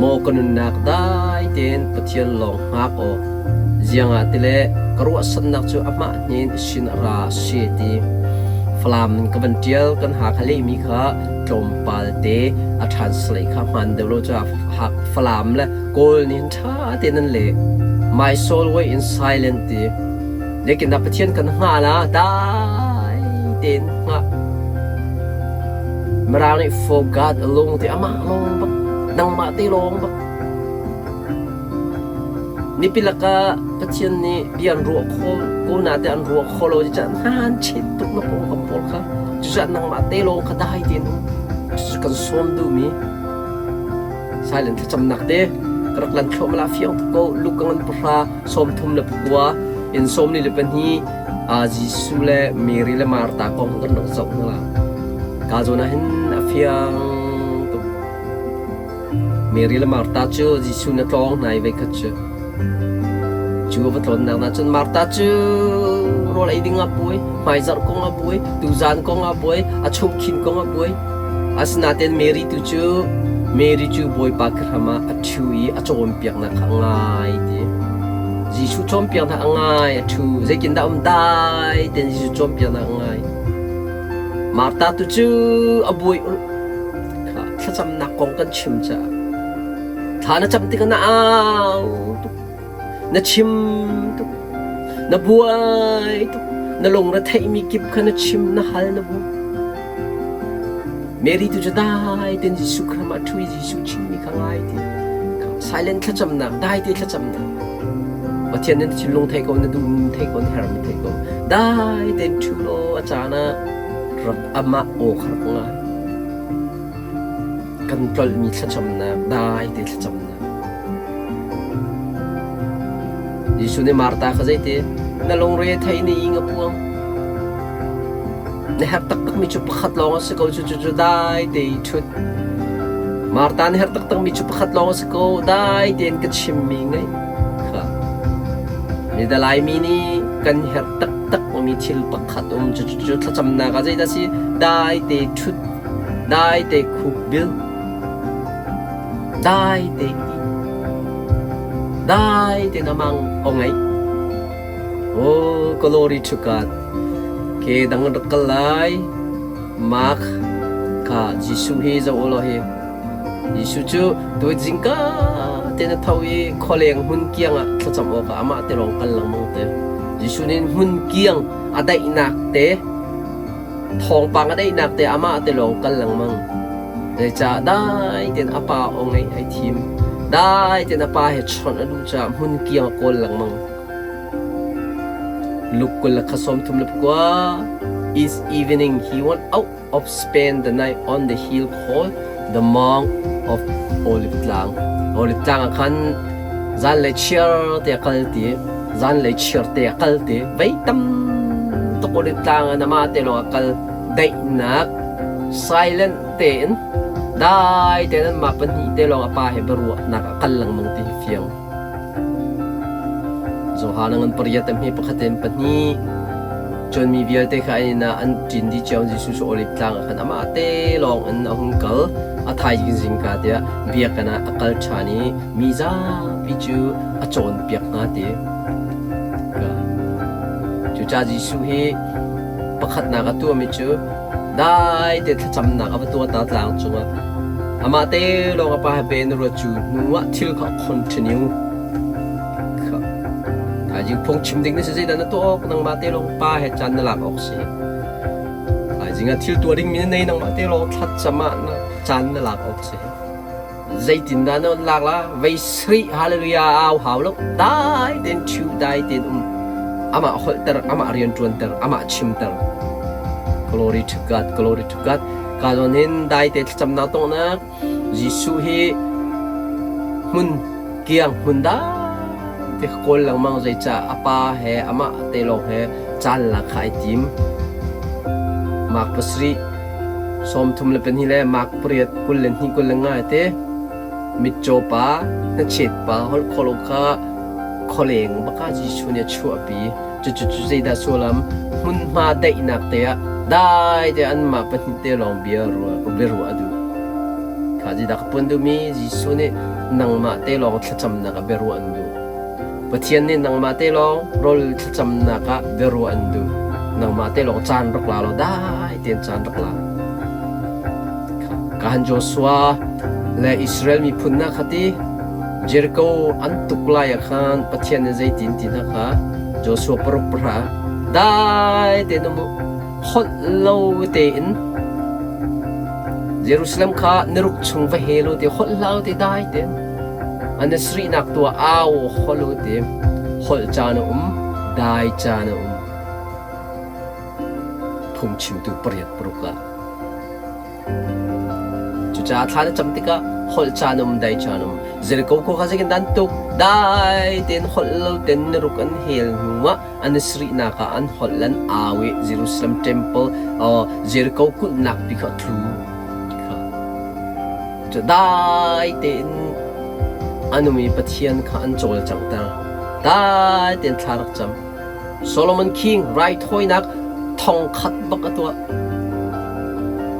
Maw ka nunnak dai tein Pathian lawng hngak aw. Ziangah tile ka ruahsannak cu amah hnen sin a ra a si ti. Falam in ka van ṭial kan Hakha lehmi kha tlawmpal te a translate kha hmaan deuh lo caah Falam le Kawl nih hin ṭha tein an leh. My soul wait in silent ti. Zeitindah Pathian kan hngah la dai tein hngah. Mirang nih for God alone ti amah lawng bak nangmah te lawng bak. Mipi lakah Pathian nih bia an ruah kho ko na te an ruah kho lo ti caan hmaan chet tuk na pawngkam pawl kha cucaah nangmah te lawng kha dai tein um cucu kan sawm duhmi silent thlacamnak te ka rak lan thluahmah la fiang tuk ko Luke ngan pahra 34 in 42 Jesuh le Mary le Martha kong kan rak zoh hna la. Ka zawn ah hin a fiang tuk. Mary le Martha cu Jesuh na tlawng hna i voikhat cu. Cu a va tlawnnak na cun Martha cu rawl ei ding ah buai, hmaizarh kong ah buai, tuzaan kong ah buai, a chungkhin kong ah buai. Asinain Mary tu cu Mary cu Bawipa kehram ah a ṭhu i a cawnpiaknak kha a ngai ti. Jesuh cawnpiaknak a ngai, a ṭhu. Zeitindah um dai tein Jesuh cawnpiaknak a ngai. Martha tu cu a buai ulh. Kha thlacamnak kong kan chim caah. Thla na cam tikah na au tuk, na chim tuk, na buai tuk, na lungre theihmi kip kha na chim, na hal, na bu. Mary tu cu dai tein Jesuh Khrih ah ṭhu i Jesuh chimmi kha ngai ti. Silent thlacamnak, dai te thlacamnak. Pathian nih na thinlung thei ko, na duhmi thei ko, na herhmi thei ko. Dai tein ṭhu law a caan ah rak amah aw kha rak ngai. Kan tlolhmi thlacamnak, dai te thlacamnak. Jesuh nih Martha kha zeiti na lungre thei na ing a puang. Na herh taktakmi cu pakhat lawng a si ko, cu cu dai te i ṭhut. Martha na herh taktakmi cu pakhat lawng a si ko, dai tein ka chimmi ngaih kha. Midang Laimi nih kan herh taktakmi thil pakhat um cu cu thlacamnak ah zeidah a si? Dai te ṭhut, dai te khukbil, dai te ih, dai te na mang o ngaih. Oh, glory to God. Ke dang rak kal lai. Mark kha Jesuh hi zoh u law hi. Jesuh cu tuit zingka te na tho i khualeng hmun kiang ah thlacam awkah amah te lawng kal lengmang te. Jesuh nih hmun kiang a daihnak te thawngpang a daihnak te amah te lawng kal lengmang. Zeicah dai tein a pa aw ngaih ai thim. Dai tein a pa he chawnh a duh caah hmun kiang a kawl lengmang. Luke 23 Each evening he went out of spend the night on the hill called the Mount of Olive Tlang. Olive Tlang ah khan zanlei chiar te a kal ti, zanlei chiar te a kal ti, vei tam tuk Olive Tlang ah amah te lawng a kal. Daihnak silent tein dai tein anmah pahnih te lawng a pa he biaruahnak a kal lengmang ti hi fiang. Johan a ngan pariat a hme pakhat in pahnih. Cun mi vialte kha an inn ah an ṭin dih cio. Jesuh cu Oliv tlang ah khan amah te lawng in a hung kal. A thaizing zingka tiah biakinn ah a kal ṭhan i mi zapi cu a cawnpiak hna ti. Cucaah Jesuh hi pakhatnak a tuahmi cu dai te thlacamnak a va tuah ta tlang cungah amah te lawng a pa he ben ruat cu hnu ah thil kha a continue. Thaizing phungchim ding na si zeidah na tuah awk nangmah te lawng pa he caan na lak awk si. Thaizing ah thil tuah ding mi na nei nangmah te lawng thlacam ah na caan na lak awk si. Zeitindah na lak la vei sri hallelujah au hau lo dai ten ṭhiu dai ten um amah holhter amah rian ṭuanter amah chimter glory to God glory to God ka zawn hin dai te thlacamnak tongnak Jesuh hi hmun kiang hmun dai te kawl lengmang zeicah a pa he amah te lawng he caan lak kha ai tim. Mark pasarih 32 le Mark pariat 22 25 te mitcaw pa hnachet pa holh khawh lo kha khualeng baka Jesuh nih a chuahpi. Cucu cu zeidah sullam hmunhma daihnak te ah dai te anmah pahnih te lawng bia ruah a duh. Kha zeidah ka puan duhmi Jesuh nih nangmah te lawng thlacamnak ah biaruah an duh. Pathian nih nangmah te lawng rawl thlacamnak ah biaruah an duh. Nangmah te lawng caan rak la law dai tein caan rak la. Kahan Joshua le Israel miphun hna kha ti Jericho an tuk lai ah khan Pathian nih zeitin ti hna kha Joshua paruk pahra dai tein um u holh lo tein Jerusalem kha niruk chung va hel u ti holh hlah u ti dai tein an i sarihnak tu ah au holh u ti holh caan a um dai caan a um phungchimtu pariat paruk ah Cucaah thla na cam tikah holh caan um, dai caan um. Jericho khua kha zeitin dah an tuk? Dai tein holh lo tein niruk an hel hnuah an i sarihnak ah an holh an au i Jerusalem temple Jericho kulhnak pi kha a tlu. Cu dai tein an um i Pathian kha an cawlcanghter. Dai tein thla rak cam. Solomon King raithawinak thongkhat bak a tuah.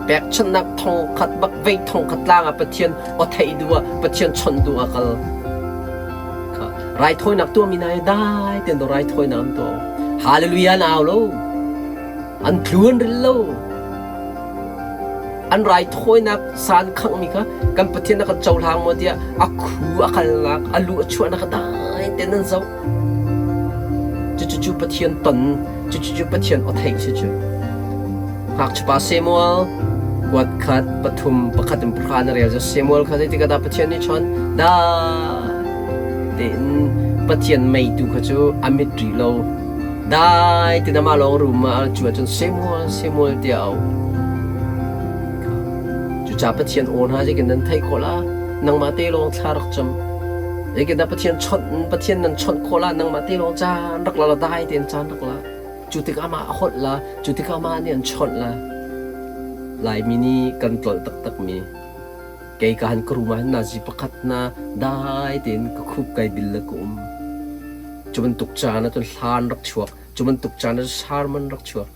Pekchanhnak thongkhat bak vei thongkhat tlang ah Pathian aw theih duh ah Pathian chawnh duh ah kal. Kha raithawinak tuahmi hna hi dai tein do raithawinak an tuah. Hallelujah an au lo. An tlu an ril lo. An raithawinak sa an khanghmi kha kan Pathian a kan cohlang maw tiah a khu a kalnak, a lu a chuahnak kha dai tein an zoh. Cucu Pathian ton, cucu Pathian aw theih si cu. Ngakchiapa Samuel kuat khat pathum pakhat in pahra na rel cu Samuel kha zeitik ah dah Pathian nih chawn? Dai tein Pathian meitu kha cu a mit rih lo. Dai tein amah lawng room ah cu ahcun Samuel Samuel tiah a auh. Cucaah Pathian aw hna zeitin nan theih khawh la? Nangmah te lawng thla rak cam. Zeitindah Pathian chawnh Pathian nan chawnh khawh la? Nangmah te lawng caan rak la la dai tein caan rak la. Cu tikah amah a holh la, cu tikah amah nih an chawnh la. Laimi nih kan tlolh taktakmi kei ka han ka room ah hin nazi pakhat na dai tein ka khup kai bil le ka um. Cu bantuk caan ah cun hlan rak chuak, cu bantuk caan ah cun sermon rak chuak.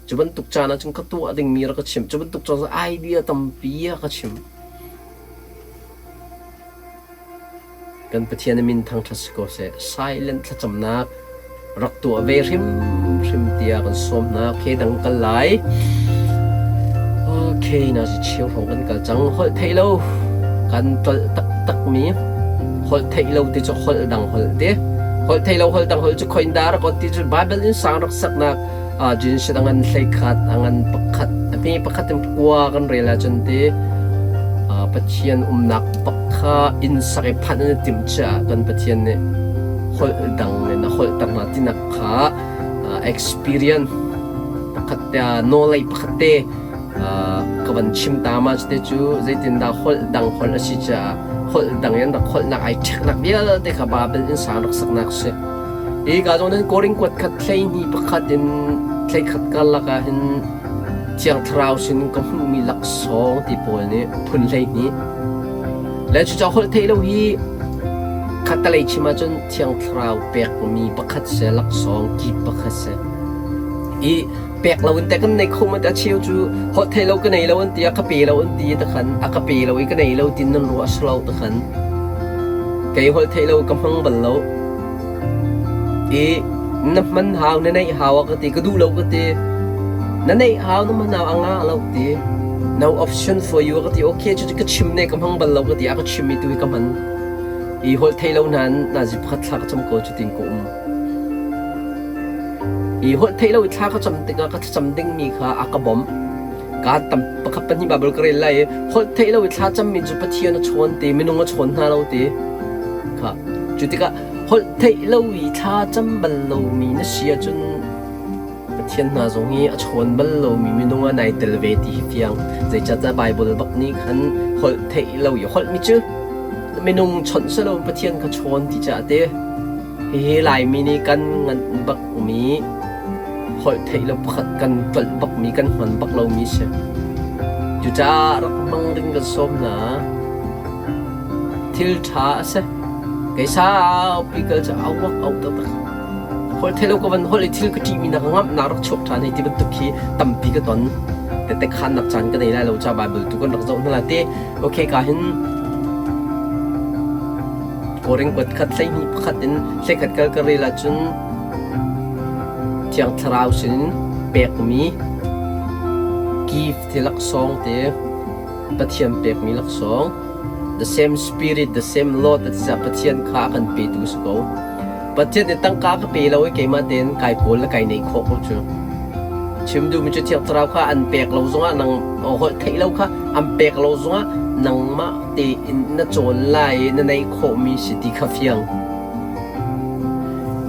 Cu bantuk caan ah cun ka tuah dingmi rak ka chim. Cu bantuk caan ah idea tampi a ka chim. Kan Pathian a min thangṭhat si ko seh. Silent thlacamnak rak tuah ve hrimhrim tiah kan sawm hna. Okay, dang kal lai. Okay, na si cheu hrawng kan kal cang. Holh theih lo kan tlolh taktakmi holh theih lo ti cu holh dang holh ti. Holh theih lo holh dang holh cu khoin dah rak on ti cu Bible in sang rak saknak jinsit a ngan 11 a ngan pakhat a hme pakhat in kua kan rel ahcun ti Pathian umnak bak kha inn sak i phanh an i timh caah kan Pathian nih holh dang in a holh ter hna tinak kha experience pakhat te nawlei pakhat te ka van chim ta ma te cu zeitindah holh dang holh a si caah holh dang in rak holhnak ai ṭheknak vialte kha Babel inn sang rak saknak a si. Hi ka zawn hin Korin kuat khat 12 pakhat in 11 karlak ah hin Thiang Thlarau sin ka hmuhmi laksawng ti pawl nih phun 12. Le cucaah holh theih lo hi khattelei chim ahcun Thiang Thlarau pekmi pakhat si, laksawng kip pakhat si. I pek lo in teh kan nei kho ma a cheu cu holh theih lo ka nei lo an ti a ka pe lo an ti ta khan a ka pe lo i ka nei lo tin nan ruah a si lo ta khan kei holh theih lo ka hmang bal lo. I na hman hau na neih hau a ka ti ka duh lo ka ti na neih hau na hman hau a ngah lo ti no option for you a ka ti okay cu ka chim ne ka hmang bal lo ka ti a ka chim mi tu hi ka hman i holh thei lo nain nazi pakhat thla ka cam ko cu tin ka um i holh thei lo i thla ka cam tikah ka thlacam ding mi kha a ka bawmh Kaan tam pakhat pahnih Baibal ka rel lai i holh theih lo i thla cammi cu Pathian a chawn ti, minung a chawn hna lo ti kha. Cu tikah holh theih lo i thla cam bal lomi na si ahcun Pathian hna zong hi a chawn bal lomi minung ah nai tel ve ti hi fiang. Zeicahtiah Baibal bak nih khan holh theih lo i holhmi cu minung chawnh si lo Pathian kha chawn ti caah ti. Hihi Laimi nih kan nganh bakmi holh theih lo pakhat kan tlolh bakmi kan hman bak lomi si. Cucaah rak hmang ding kan sawm hna. Thil ṭha a si. Kei saupi kal cu awak au taktak. Holh theih lo ka van holh i thil ka ṭihmi nak ngamhnak rak chuak ṭhan hei ti bantuk khi tampi ka ton. Tete khannak caan ka nei lai lo ca Bible tu kan rak zoh hna la te. Okay ka hin Korin kuat khat 12 pakhat in 11 kal ka rel ahcun Thiang Thlarau sinin pekmi gift hi laksawng te Pathian pekmi laksawng the same spirit the same Lord a ti caah Pathian kha a kan petu si ko. Pathian nih tangka ka pe lo i keimah tein kai kawl le kai neih khawh ko cu. Chim duhmi cu Thiang Thlarau kha an pek lo zongah nang holh theih lo kha an pek lo zongah nangmah tein na cawn lai i na neih khawhmi si ti kha fiang.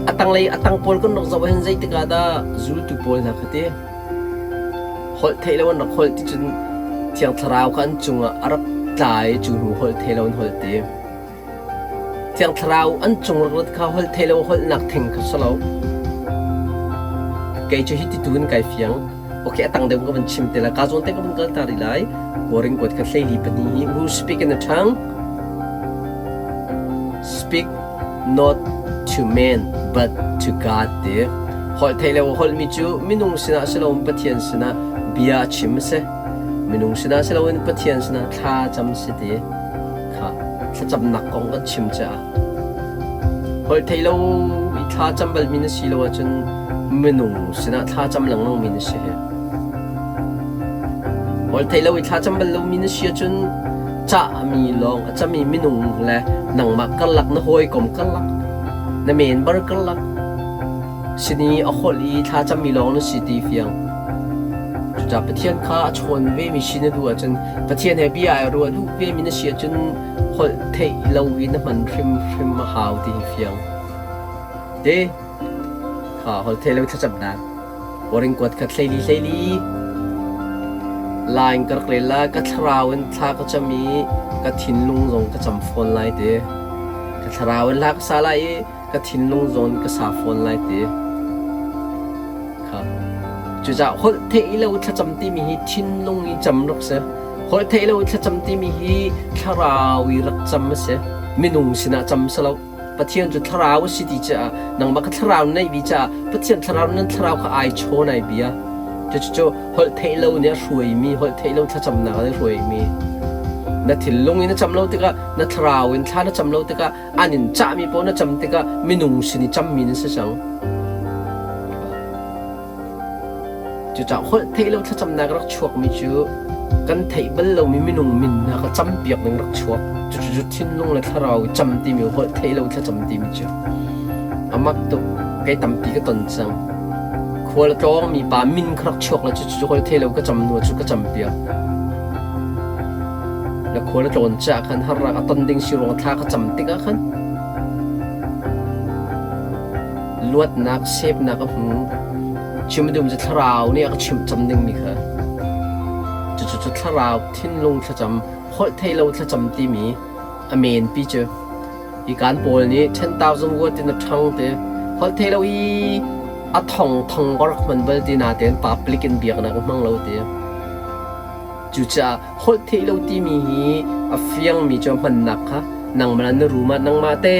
A tanglei a tang pawl kan rak zoh ahhin zeitik ah dah zultu pawl hna kha ti holh theih lo an rak holh ti cun Thiang Thlarau kha an cungah a rak tla i cu hnu holh thei lo an holh ti. Thiang Thlarau an cung rak rat kha holh thei lo holhnak theng kha si lo. Kei cu hi ti tu in kai fiang. Okay, a tang deuh ka van chim te lai. Ka zawn te ka van kal ta rih lai. Korin kuat kha 14 hi who speak in a tongue Speak not to men but to God ti. Holh theih lo holhmi cu minung sinah si loin Pathian sinah bia chim a si. Minung sinah si loin Pathian sinah thla cam si ti. Kha thlacamnak kong kan chim caah. Holh theih lo i thla cam balmi na si lo ahcun minung sinah thla cam lengmangmi na si hi. Holh theih lo i thlacam bal lomi na si ahcun cahmi lawng a cami minung le nangmah karlak na hawikom karlak na member karlak sin i a holh i thlacammi lawng na si ti fiang. Cucaah Pathian kha a chawn vemi si na duh ahcun Pathian he bia ai ruah duh vemi na si ahcun holh theih lo i na hman hrimhrim a hau ti hi fiang. Te kha holh theih lo thlacamnak Korin kuat khat 14 14 Lain ka rak rel lai, ka thlarau in thla ka cam i ka thinlung zong ka cam fawn lai ti. Ka thlarau in hla ka sa lai i ka thinlung zong in ka sa fawn lai ti. Kha. Cucaah holh theih lo thlacam timi hi thinlung i cam rak si. Holh theih lo thlacam timi hi thlarau i rak cam a si. Minung sinah cam si lo. Pathian cu thlarau a si ti caah nangmah kha thlarau na neih ve caah Pathian thlarau nan thlarau kha ai chawn ai bia. Cucu holh theih lo nih a hruaimi, holh theih lo thlacamnak nih a hruaimi. Na thinlung in na cam lo tikah, na thlarau in thla na cam lo tikah, an in cahmi paoh na cam tikah minung sin i cammi nan si cang. Cucaah holh theih lo thlacamnak rak chuakmi cu kan theih bal lomi minung min hna kha campiak ding rak chuak. Cucu thinlung le thlarau i cam timi holh theih lo thlacam timi cu a mak tuk. Kei tampi ka ton cang. Khual a tlawngmi pa min kha rak chuak le cucu holh theih lo ka cam hnu cu ka campiak. Na khual a tlawn caah khan harnak a ton ding si ruang thla ka cam tikah khan Luatnak sepnak a hmu. Chim a duhmi cu thlarau nih a ka chimh cam dingmi kha. Cucu cu thlarau thinlung thlacam, holh theih lo thlacam timi a men pi cu. Hi kan pawl nih 10,000 word in a ṭhang te. Holh theih lo i a thong thong ka rak hman bal ti natein public in biaknak a hmang lo ti. Cucaah holh theih lo timi hi a fiangmi cu a hmannak kha nangmah le na room ah nangmah te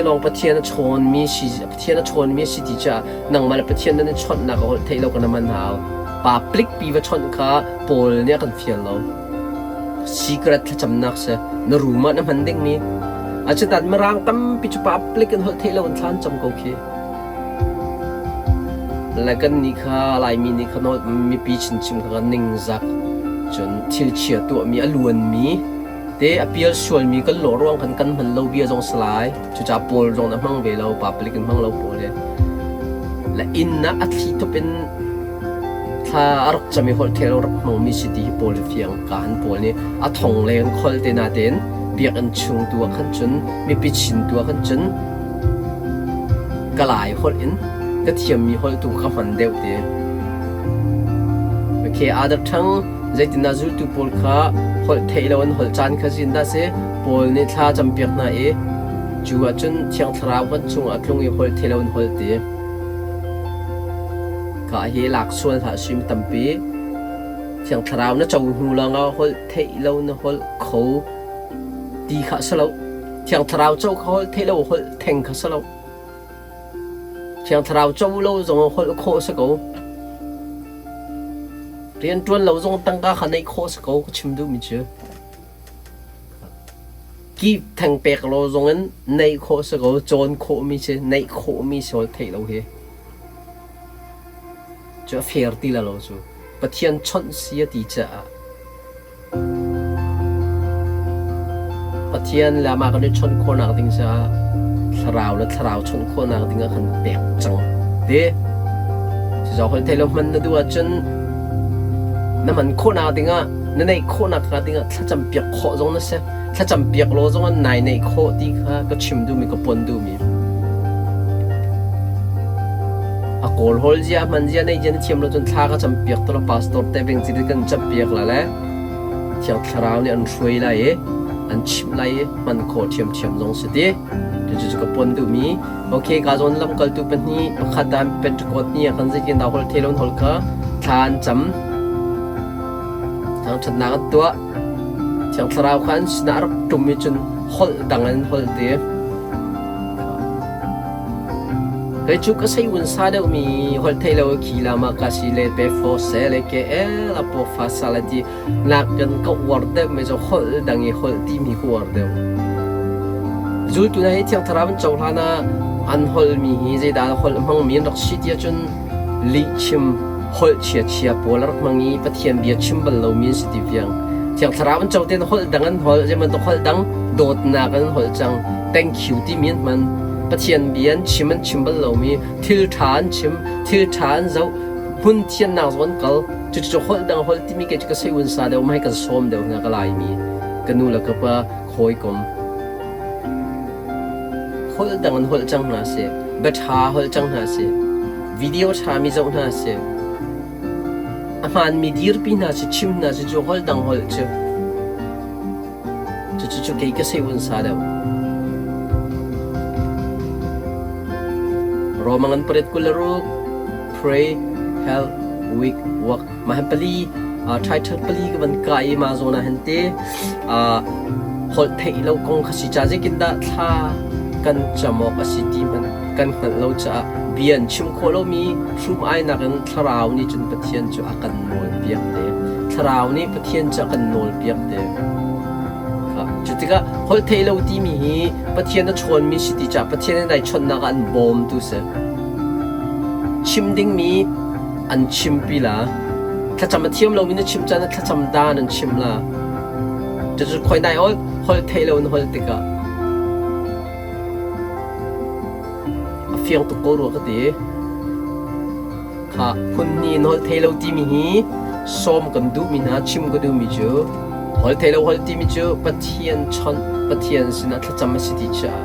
lawng Pathian a chawnmi si Pathian a chawnmi a si ti caah nangmah le Pathian nan i chawnhnak a holh theih lo kan hman hau. Public pi va chawnh kha Paul nih a kan fial lo. Secret thlacamnak si na room ah na hman dingmi. Asinain Mirang tampi cu public in holh theih lo in thla an cam ko khi. Le kannih kha Laimi nih kha mipi chinchin kha kan ningzak. Cun thilchia tuahmi a luanmi te a pial sualmi kan lawh ruang khan kan hman lo bia zong si lai. Cucaah Paul zong a hmang ve lo, public in hmang lo Paul hi. Le inn ah a thli thup in thla a rak cam i holh thel rak hmangmi si ti hi Paul hi fiang ka han Paul nih a thong leng khol te natein biakinn chung tu ah khan cun mipi chin tu ah khan cun Ka Lai holh in ka thiammi holh tu ka hman deuh ti. Okay, other tongue zeitindah zultu pawl kha holh theih lo an holh caan kha zindah si Paul nih thla campiak hna i cu ahcun Thiang Thlarau kan cungah a tlung i holh theih lo an holh ti. Ka hi lak sual hlah sim tampi. Thiang Thlarau na co hnu lawngah holh theih lo na holh kho ti kha si lo. Thiang Thlarau co kha holh theih lo holh theng kha si lo. Thiang Thlarau co lo zong holh khawh si ko. Rianṭuan lo zong tangka kha neih khawh si ko ka chim duhmi cu. Kip theng pek lo zong in neih khawh si ko, cawn khawhmi si, neih khawhmi si holh theih lo hi. Cu a fair ti la lo cu. Pathian chawnh si a ti caah Pathian le amah kan i chawnh khawhnak ding caah thlarau le thlarau chawnh khawhnak ding ah kan pek cang ti. Cucaah holh theih lo hman na duh ahcun na hman khawhnak ding ah na neih khawhnak hnga ding ah thlacam piak khawh zong na si. Thlacam piak law zong ah nai neih khawh ti kha ka chim duhmi ka pon duhmi. A kawl hawl zia hman zia nei zia na thiam lo cun thla ka cam piak to la pastor te veng ci kan cam piak la le Thiang Thlarau nih an hruai lai i an chimh lai i hman khawh ṭhiamṭhiam zong si ti. Cucu ka pon duhmi. Okay, ka zawn lamkaltu pahnih pakhat ah Pentecost ni ah khan zeitindah holh the lo holh kha thla an cam. Thangṭhatnak an tuah. Thiang Thlarau kha an sinah a rak ṭum i cun holh dang in holh ti. Kei cu ka sei un sa deuhmi holh theih lo khi la ma ka si le pe fo se le ke el a po fa sa le ti nak kan ka uar deuh me zo holh dang i holh ti mi ka uar deuh. Zultu na hi Thiang Thlarau an cohlan ah an holh mi hi zeidah holh hmang mi an rak si ti ahcun lihchim. Holh chiachia pawl a rak hmang i Pathian bia chim bal lomi an si ti fiang. Thiang Thlarau an co tein holh dang an holh, zei bantuk holh dang dawtnak an holh cang. Thank you timi an hman. Pathian bia an chim an chim bal lomi thil ṭha an chim, thil ṭha an zoh, hmun thiannak zong an kal. Cucu holh dang holh timi kei cu ka sei un sa deuh ma hei kan sawm deuh hna ka Laimi ka nu le ka pa hawikom holh dang in holh cang hna seh, bia ṭha holh cang hna seh, video ṭhami zoh hna seh, a hmaanmi dirpi hna seh, chim hna seh cu holh dang holh cu cucu cu kei ka sei un sa deuh. Roma ngan pariat 26 pray, help, weak, work mah hin pali title pali ka van ka i mah zawn ah hin te holh theih lo kong kha si ca zeitindah thla kan cam awk a si ti hmanh kan hngalh lo caah bia an chim khawh lomi hrum-ainak in thlarau nih cun Pathian cu a kan nawlpiak te. Thlarau nih Pathian cu a kan nawlpiak te. Cu tikah holh theih lo timi hi Pathian a chawnmi si ti caah Pathian in ai chawnhnak ah an bawmtu si. Chim dingmi an chimpi la. Thlacam a thiam lomi na chim caan ah thlacam dan an chim la. Cucu khoi nai ol holh theih lo in holh tikah a fiang tuk ko rua ka ti. Kha phun hnih in holh thei lo timi hi sawm kan duhmi hna chim ka duhmi cu holh thei lo holh timi cu Pathian chawnh Pathian sinah thlacam a si ti caah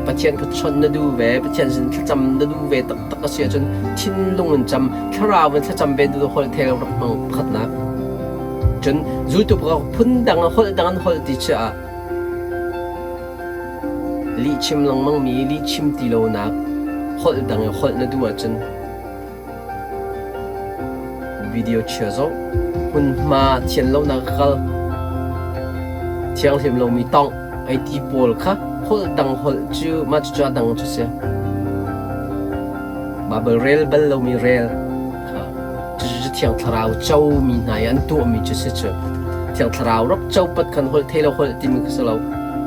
Pathian kha chawnh na duh ve Pathian sin thlacam na duh ve taktak a si ahcun thinlung in cam thlarau in thlacam ve duh holh thei lo rak hmang pakhatnak cun zultu pakhat phun dang holh dang an holh ti caah Lihchim lengmangmi lihchim ti lonak holh dang i holh na duh ahcun video chia zoh. Hmunhma thian lonak a kal. Thianghlim lomi tongh ei ti pawl kha holh dang holh cu mah cucu a dang cu si. Baibal rel bal lomi rel. Cucu Thiang Thlarau comi hna i an tuahmi cu si cu. Thiang Thlarau rak co pat khan holh thei lo holh timi kha si lo.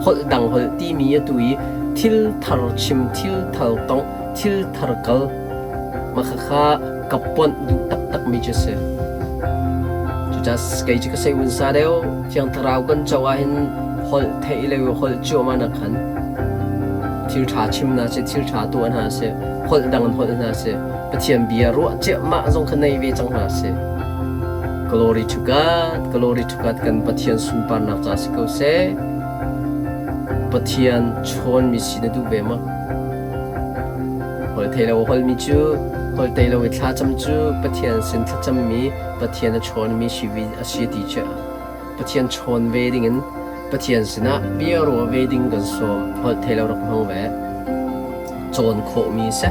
Holh dang holh timi atu i thil thar chim, thil thar tongh, thil thar kal, mah khakha ka ponh duh taktakmi cu si. Cucaah kei cu ka sei un sa deuh. Thiang Thlarau kan co ahhin holh theih le holh cuahmah nak khan thil ṭha chim hna seh, thil ṭha tuah hna seh, holh dang in holh hna seh, Pathian bia ruah ciahmah zong kha nei ve cang hna seh. Glory to God, glory to God kan Pathian sunparnak ca si ko seh. Pathian chawnmi si na duh ve ma? Holh thei lo holmi cu, holh thei lo i thlacam cu Pathian sin thlacammi, Pathian a chawnmi si a si ti cu Pathian chawn ve dingin Pathian sinah bia ruah ve ding kan sawm. Holh thei lo rak hmang ve. Cawn khawhmi si.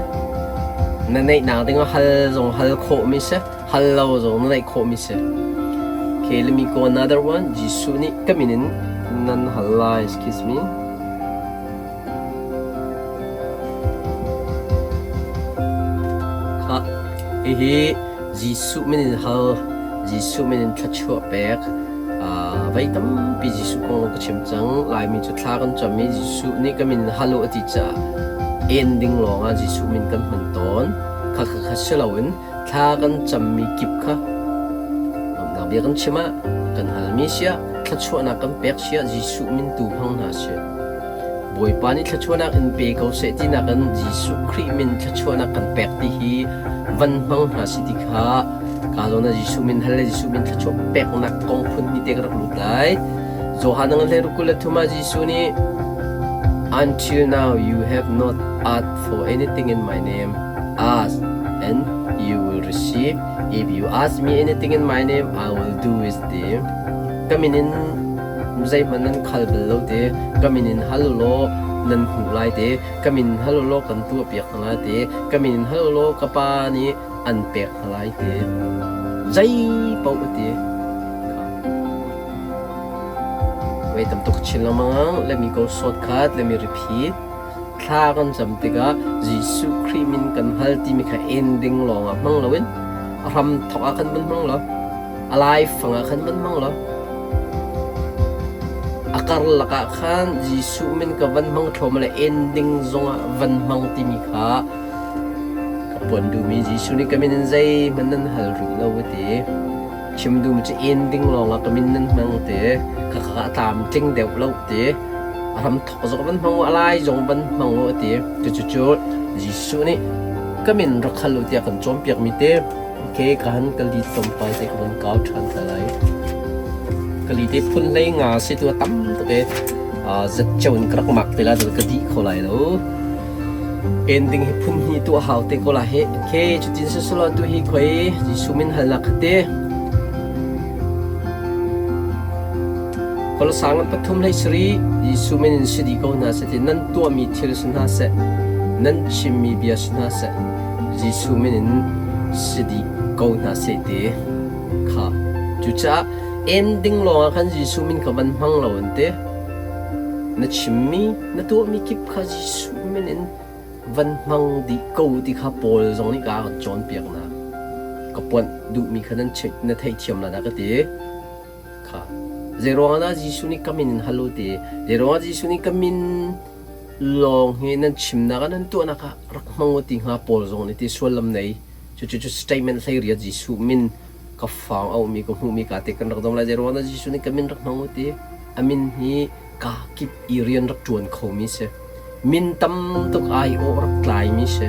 Na neihnak ding ah hal zong hal khawhmi si. Hal lo zong na neih khawhmi si. Okay, let me go another one. Jesuh nih ka min in nan hal lai. Excuse me. Kha, hihi Jesuh min in hal, Jesuh min in thluachuah pek. Voi tampi Jesuh kong ka chim cang. Laimi cu thla kan cam i Jesuh nih ka min in hal u a ti caah en ding lawngah Jesuh min kan hman tawn. Kha kha kha si loin thla kan cammi kip kha lawmhnak bia kan chim ah kan halmi siah thluachuahnak kan pek siah Jesuh min tu hmang hna sih. Bawipa nih thluachuahnak in pe ko seh tinak in Jesuh Khrih min thluachuahnak kan pek ti hi van hmang hna si ti kha ka zawn ah Jesuh min hal le Jesuh min thluachuah peknak kong phun hnih te ka rak lut lai. Johan ngan hlei rukul le thum ah Jesuh nih Until now you have not asked for anything in my name. Ask and you will receive. If you ask me anything in my name, I will do it. Ti. Ka min in zeihmanh nan khal bal lo ti. Ka min in hal u law nan hmuh lai ti. Ka min in hal u law kan tuahpiak hna lai ti. Ka min in hal u law ka Pa nih an pek hna lai ti. Zei paoh a ti. Voi tam tuk chin lengmang. Let me go shortcut, let me repeat. Thla kan cam tikah Jesuh Khrih min kan hal timi kha ending lawngah hmang loin a hram thawk ah khan van hmang law a laifang ah khan van hmang law a karlak ah khan Jesuh min ka van hmang thluahmah le ending zongah van hmang timi kha ka. Ka puan duhmi Jesuh nih ka min in zeihmanh nan hal rih lo a ti. Chim duhmi cu en ding lawngah ka min nan hmang ti. Khakha a tlamtling deuh lo ti. A ram thok zong van hmang u, a lai zong van hmang u a ti. Cucu Jesuh nih ka min rak hal u tiah kan cawnpiakmi te. Okay, ka han ka li tlawmpal te ka van kau ṭhan ta lai. Ka li te phun hlei nga si tu a tam tuk e. Zatceu in ka rak mak te la ka dih kho lai lo. Ending hi phun hnih tuah hau te ko la hi. Okay, cutin sisulaw tu hi khoi Jesuh min halnak kha te. Kolosang 3 hlei sarih Jesuh min in si dih ko hna seh ti nan tuahmi thil si hna seh, nan chimmi bia si hna seh, Jesuh min in si dih ko hna seh ti kha. Cucaah ending lawngah khan Jesuh min kha van hmang lo an ti. Na chimmi, na tuahmi kip kha Jesuh min in van hmang dih ko ti kha Paul zong nih ka kan cawnpiak hna. Ka puanh duhmi kha nan check na theihthiam la dah ka ti. Kha. Zeiruangah dah Jesuh nih ka min in hal u ti? Zeiruangah Jesuh nih ka min lawng hi nan chimnak ah nan tuahnak ah rak hmang u ti hnga Paul zong nih ti sullam nei. Cucu cu statement 18 Jesuh min ka fang a ummi ka hmuhmi ka te kan rak dom lai. Zeiruangah dah Jesuh nih ka min rak hmang u ti? A min hi ka kip i rian rak ṭuan khomi si. Min tam tuk aiawh rak tlaimi si.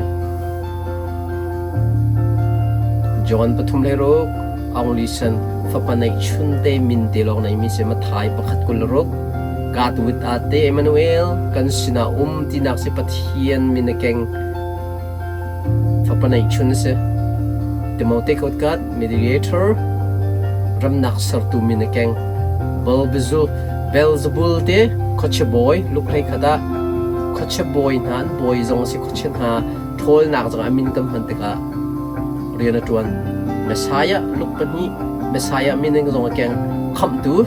John 3:6 Aung Li San fapa neihchun te min te lawng neimi si Mathai 1:26 God with us te Emmanuel kan sinah um tinak si Pathian min a keng fapa neihchun a si. Timote Kotkat mediator ramnak sertu min a keng. Beelzebul te khuachia bawi lukhlei khat ah khuachia bawi hna an bawi zong a si khuachia hna ṭhawlnak zong a min kan hman tikah rian a ṭuan. Messiah luk pahnih Messiah min in zong a keng. Khamhtu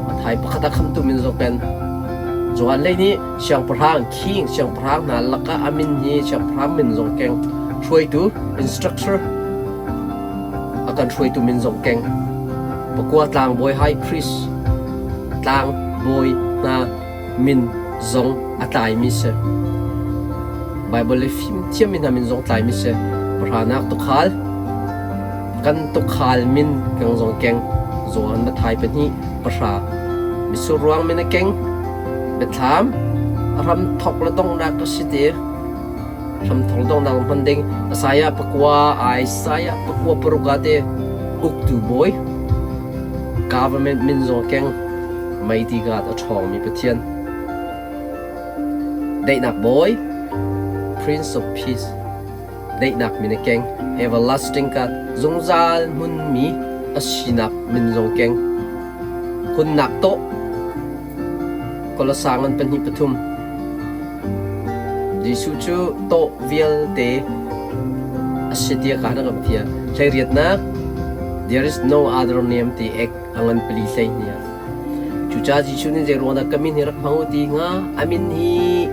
Mathai pakhat ah khamhtu min zong ken. Johan lei nih siangpahrang king siangpahrang hna lakah a min hi siangpahrang min zong keng. Hruaitu instructor a kan hruaitu min zong keng. Pakua tlangbawi high priest tlangbawi hna min zong a tlaimi si. Bible le fimthiam mi hna min zong tlaimi si. Pahranak tukhal kan tukhal min keng zong keng. Johan Mathai pahnih pahra mitsur ruang min a keng. Biathlam ram thok le donghnak ka si ti. Hramthawng donghnak hman ding Isaiah pakua Isaiah pakua paruk ah te uktu bawi government min zong keng meiti gat a ṭhawngmi Pathian daihnak bawi Prince of Peace daihnak min a keng everlasting God zungzal hmunmi a sinak min zong keng hunnak tawh Kolosang an pahnih pathum Jesuh cu tawh vialte a si tiah ka na kan fial. Hleiriatnak There is no other name ti ek a ngan pali hlei hnia. Cucaah Jesuh nih zei ruang dah ka min hi rak hmang u ti hnga? A min hi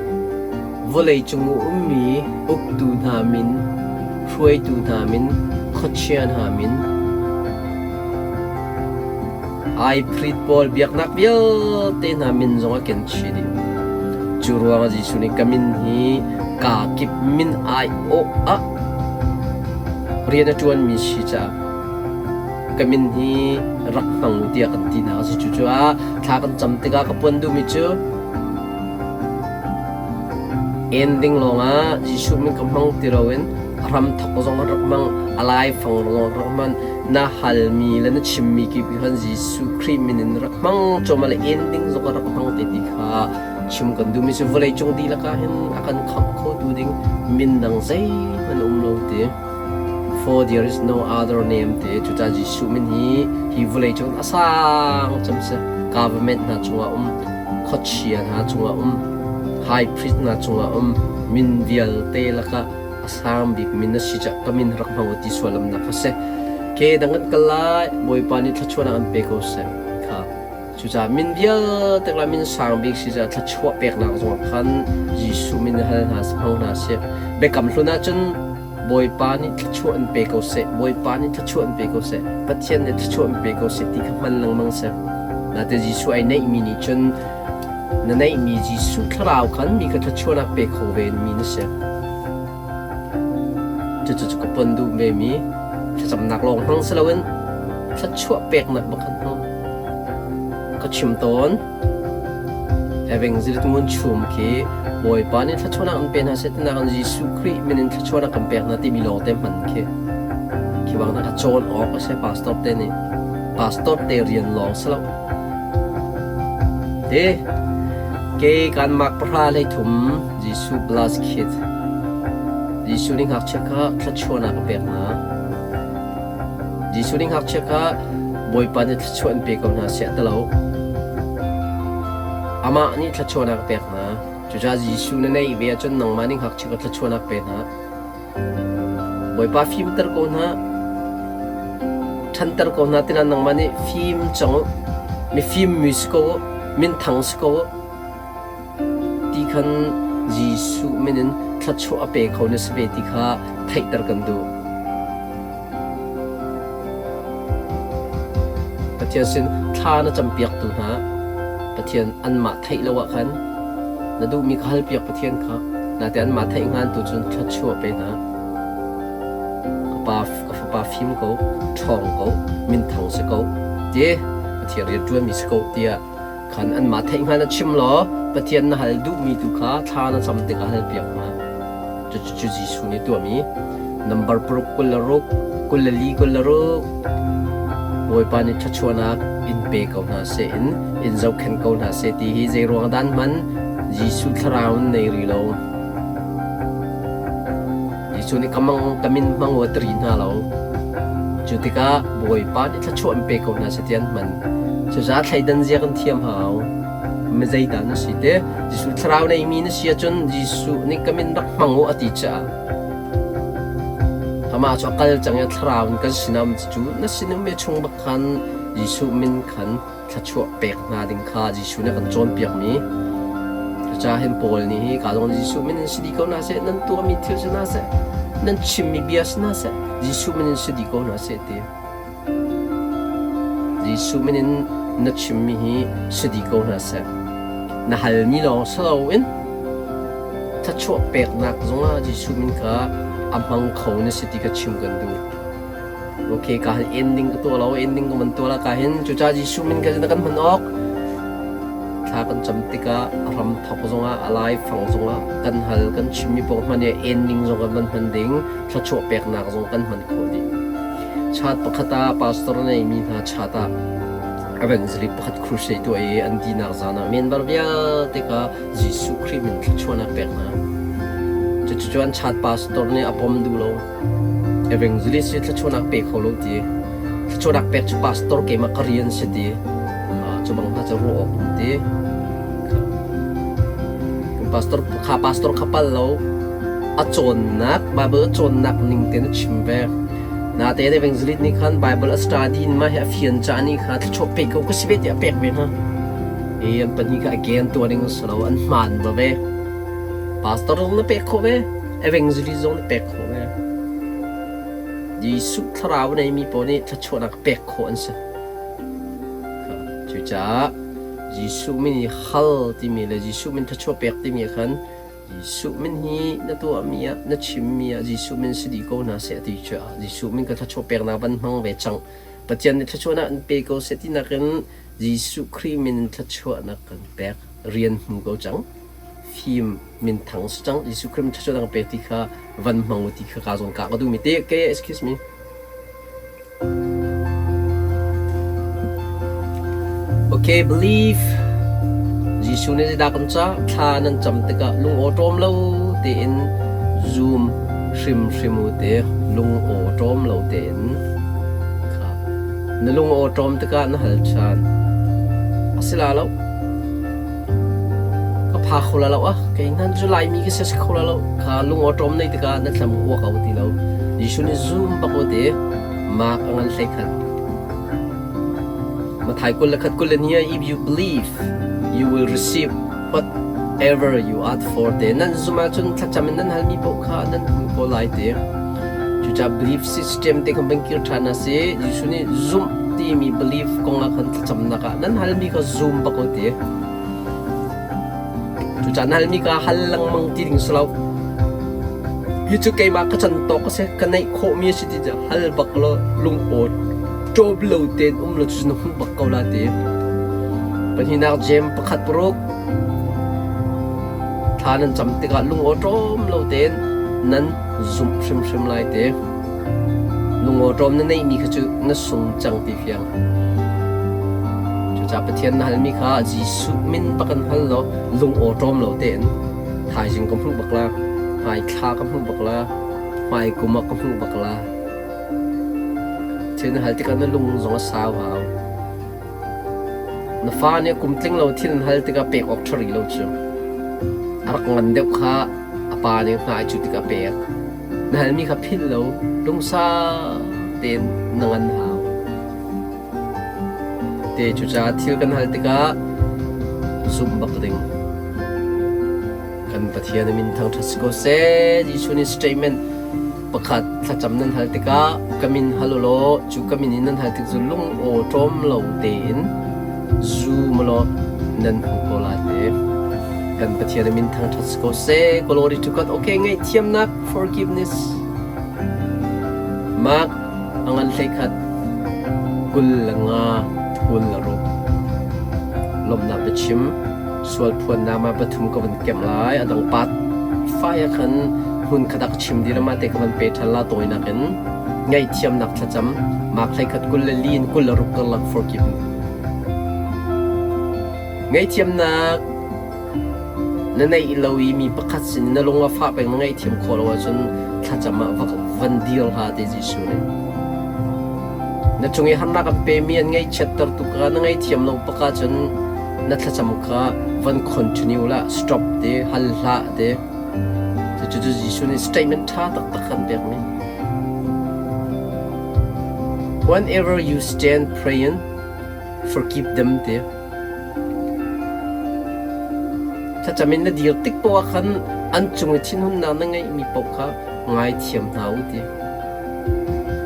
vawlei cung i ummi uktu hna min, hruaitu hna min, khuachia hna min, Hybrid pawl biaknak vialte hna min zong a ken chih dih. Cu ruangah Jesuh nih ka min hi kaa kip min aiawh ah rian a ṭuanmi si caah ka min hi rak hmang u tiah kan ti hna a si. Cucaah thla kan cam tikah ka puan duhmi cu ending lawngah Jesuh min ka hmang ti loin a hramthawk zong an rak hmang, a laifang zong an rak hman. Na halmi le na chimmi kip khan Jesuh Khrih min in rak hmang cawm le ending zong rak hmang te ti kha chim kan duhmi cu vawlei cung dihlak ah hin a kan khamh khotu ding min dang zeihmanh um lo ti. For there is no other name ti cucaah Jesuh min hi hi vawlei cung a sang cem si. Government hna cungah um, khuachia hna cungah um, high priest hna cungah um, min vialte lakah a sang bik min na si cah ka min rak hmang u ti sualamnak kha si. Ke dang kan kal lai, Bawipa nih thluachuahnak an pe ko seh. Kha. Cucaah min vialte la min sang bik si caah thluachuah peknak zongah khan Jesuh min hal hna hmang hna sih. Biakam hlun ahcun Bawipa nih thluachuah an pe ko seh, Bawipa nih thluachuah an pe ko seh, Pathian nih thluachuah an pe ko seh ti kha hman lengmang seh. Nate Jesuh ai neihmi nih cun Na neihmi Jesuh thlarau khan mi kha thluachuahnak pe kho ve mi na si. Cucu cu ka pon duh vemi thlacamnak lawng hmang si loin thluachuah peknak bak khan hmang. Ka chim tawn. Evangelist Ngun Chum khi Bawipa nih thluachuahnak an pe hna seh tinak in Jesuh Khrih min in thluachuahnak kan pek hna timi lawng te hman khi khi bang hna kha cawn awk a si pastor te nih pastor te rian lawng si lo. Te ke kan mak pahra hlei thum Jesuh bless kid Jesuh nih ngakchia kha thluachuahnak a pek hna. Jesuh nih ngakchia kha Bawipa nih thluachuah in pe ko hna seh a ti lo. Amah nih thluachuahnak a pek hna. Cucaah Jesuh na neih ve ahcun nangmah nih ngakchia kha thluachuahnak pe hna. Bawipa fimter ko hna, ṭhanter ko hna tina nangmah nih fim cang u, mifim mi si ko u, minthang si ko u, ti khan Jesuh min in thluachuah a pe kho na si ve ti kha theihter kan duh. Pathian sin thla na campiaktu hna Pathian anmah theih lo ah khan na duhmi kha halpiak Pathian kha nate anmah theih hngan tu cun thluachuah pe hna. Ka pa ka fapa fim ko, ṭhawng ko, minthang si ko, ti Pathian rian ṭuanmi si ko tiah khan anmah theih hngan a chim law Pathian na hal duhmi tu kha thla na cam tikah halpiak hna. Cucu Jesuh nih tuahmi nambar paruk 26 24 26 Bawipa nih thluachuahnak in pe ko hna seh in in zohkhenh ko hna seh ti hi zei ruang dan hman Jesuh thlarau in nei ri lo. Jesuh nih ka mang ka min hmang u a ti ri hna lo. Cu tikah Bawipa nih thluachuah in pe ko hna seh ti an hman. Cucaah thleidan zia kan thiam hau. Mi zeidah na si te? Jesuh thlarau neimi na si ahcun Jesuh nih ka min rak hmang u a ti caah amah cu a kal cang i thlarau in kan sinah um cu na sinum i chung bak khan Jesuh min khan thluachuah pek hna ding kha Jesuh nih a kan cawnpiakmi cucaah hin Paul nih hi ka zong Jesuh min in si dih ko hna seh nan tuahmi thil si hna seh nan chimmi bia si hna seh Jesuh min in si dih ko hna seh ti Jesuh min in na chimmi hi si dih ko hna seh. Na halmi lawng si loin thluachuah peknak zongah Jesuh min kha a hmang kho na si ti ka chim kan duh. Okay, ka han ending ka tuah lo, ending ka man tuah la ka hin cucaah Jesuh min ka na kan hman awk. Thla kan cam tikah a ram thok zongah a lai fang zongah kan hal kan chimmi paoh hman i ending zong kan van hman ding thluachuah peknak zong kan hman khawh dih. Chat pakhat ah pastor a neimi hna chat ah evangelist pakhat crusade tuah i an dinak zan ah member vialte kha Jesuh Khrih min thluachuahnak pek hna. Cucu an chat pastor nih a pom duh lo. Evangelist hi thluachuahnak pe kho lo ti. Thluachuahnak pek cu pastor keimah ka rian si ti. Cu bang hna cu ruah awk um ti. Pastor kha pastor kha pal lo. A cawnnak Bible a cawnnak ning tein a chim ve. Natein evangelist nih khan Bible a study in mah hi a fian ca nih kha thluachuah pe ko ka si ve tiah a pek ve hna. I an pahnih kha again tuah ding a si lo an hmaan va ve. Pastor zong na pek khawh ve, evangelist zong na pek khawh ve. Jesuh thlarau neimi pawl nih thluachuahnak pek khawh an si. Cucaah Jesuh min i hal timi le Jesuh min thluachuah pek timi khan Jesuh min hi na tuahmi ah na chimmi ah Jesuh min si dih ko hna seh ti cu Jesuh min ka thluachuah peknak van hmang ve cang. Pathian nih thluachuahnak an pe ko seh ti nakin Jesuh Khrih min in thluachuahnak kan pek rian hmu ko cang. Fim minthang si cang Jesuh Khrih min thluachuahnak kan pek ti kha van hmang u ti kha ka zawn ka ka duhmi te ke excuse me. Okay, believe. Jesuh nih zeidah kan cah? Thla nan cam tikah lungawṭawm lo tein zum hrimhrim u te lungawṭawm lo tein kha na lungawṭawm tikah na hal ṭhan. A si la lo. Ka pha kho la lo ah kei hnan cu Laimi ka si si kho la lo kha lungawṭawm nei tikah na thlam uak ko ti lo. Jesuh nih zum bak u ti mak a ngan hlei khat. Mathai 21 22 if you believe you will receive whatever you ask for te nan zum ahcun thlacam in nan halmi paoh kha nan hmu ko lai te. Cucaah belief system te khan van kir ṭhan a si. Jesuh nih zumh timi belief kong ah khan thlacamnak ah nan halmi kha zum bak u ti. Cucaah na halmi kha hal lengmang ti ding si lo. Hi cu keimah ka can tawk a si, ka neih khawhmi a si ti cu hal bak law lung aw ṭawm lo tein um law cu na hmuh bak ko la ti. Pahnihnak Jeim pakhat paruk thla nan cam tikah lung aw ṭawm lo tein nan zumh hrimhrim lai ti. Lung aw ṭawm na neihmi kha cu na sung cang ti fiang. Cucaah Pathian na halmi kha Jesuh min bak in hal law lung aw ṭawm lo tein thaizing ka hmuh bak la, hmaithla ka hmuh bak la, hmaikum ah ka hmuh bak la. Thil na hal tikah na lung zong a sau hau. Na fa nih kum tling lo thil an hal tikah pek awk ṭha rih lo cu. A rak ngan deuh kha a pa nih hna ai cu tikah pek. Na halmi kha philh lo, lungsau tein na ngan hau. Te cucaah thil kan hal tikah zumh bak ding. Kan Pathian a min thangṭhat si ko seh. Jesuh nih statement pakhat thlacam nan hal tikah ka min hal u law cu ka min in nan hal tik cu lung aw ṭawm lo tein zum u law nan hmu ko lai te. Kan Pathian a min thangṭhat si ko seh. Glory to God. Okay, ngaihthiamnak forgiveness. Mark a ngan hleikhat 25 26 lawmhnak biachim sualphuannak ma pathum ka van kemh lai a dang pat fai ah khan hmun khat ah ka chim dih ma te ka van pe ṭhan la tawinak in ngaihthiamnak thlacam mak hleikhat 24 in 26 karlak forgive ngaihthiamnak Na neih lo i mi pakhat sin na lung a fah peng na ngaihthiam khawh lo ahcun thlacam ah va van dir hlah ti Jesuh nih. Na cung i harnak an pemi an ngaihchiatter tuk ah na ngaihthiam lo bak ahcun na thlacam kha van continue lah stop te hal hlah te. Cucu Jesuh nih statement ṭha taktak kan pekmi. Whenever you stand praying, forgive them ti. Thlacam in na dir tik paoh ah khan an cung i thinhunnak na ngeihmi paoh kha ngaithiam hna u ti.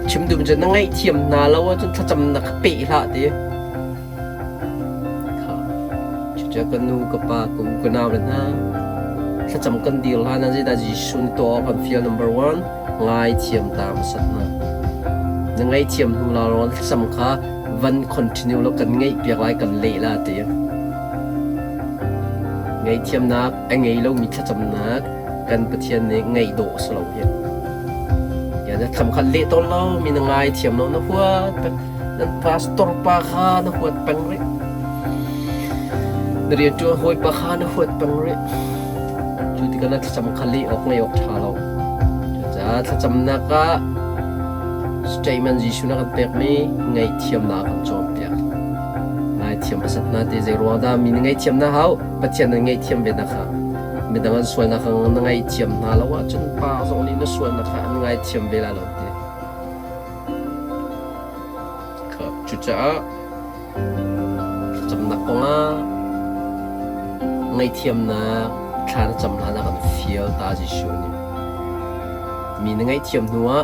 Chim duh cu na ngaihthiam hna lo ahcun thlacamnak kha peh hlah ti. Kha cucu ka nu ka pa ka u ka nau le hna thlacam kan dir hlan ah zeidah Jesuh nih tuah awk kan fial number one ngaithiam ta hmasat hna. Na ngaihthiam hnu lawnglawng thlacam kha van continue law kan ngeih piak lai kan leh la ti. Ngaihthiamnak a ngei lomi thlacamnak kan Pathian nih ngaih dawh a si lo hi. Ya na thlam kha leh tawn lo mi na ngai thiam lo na huat peng nan pastor pa kha na huat peng rih. Na rianṭuan hawi pa kha na huat peng rih. Cu tikah na thlacam kha leh awk ngaih awk ṭha lo. Cucaah thlacamnak ah Statement Jesuh na kan pekmi ngaihthiamnak a kan cawnpiak. Ngaithiam hmasat hna ti zei ruang dah mi na ngaihthiam na hau? Pathian nan ngaihthiam ve na kha. Midang an sualnak kha na ngaihthiam hna lo ahcun pa zong nih na sualnak kha an ngaithiam ve lai lo ti. Cucaah thlacamnak kongah ngaihthiamnak thla na cam hlan ah kan fial ta Jesuh nih. Mi na ngaihthiam hnuah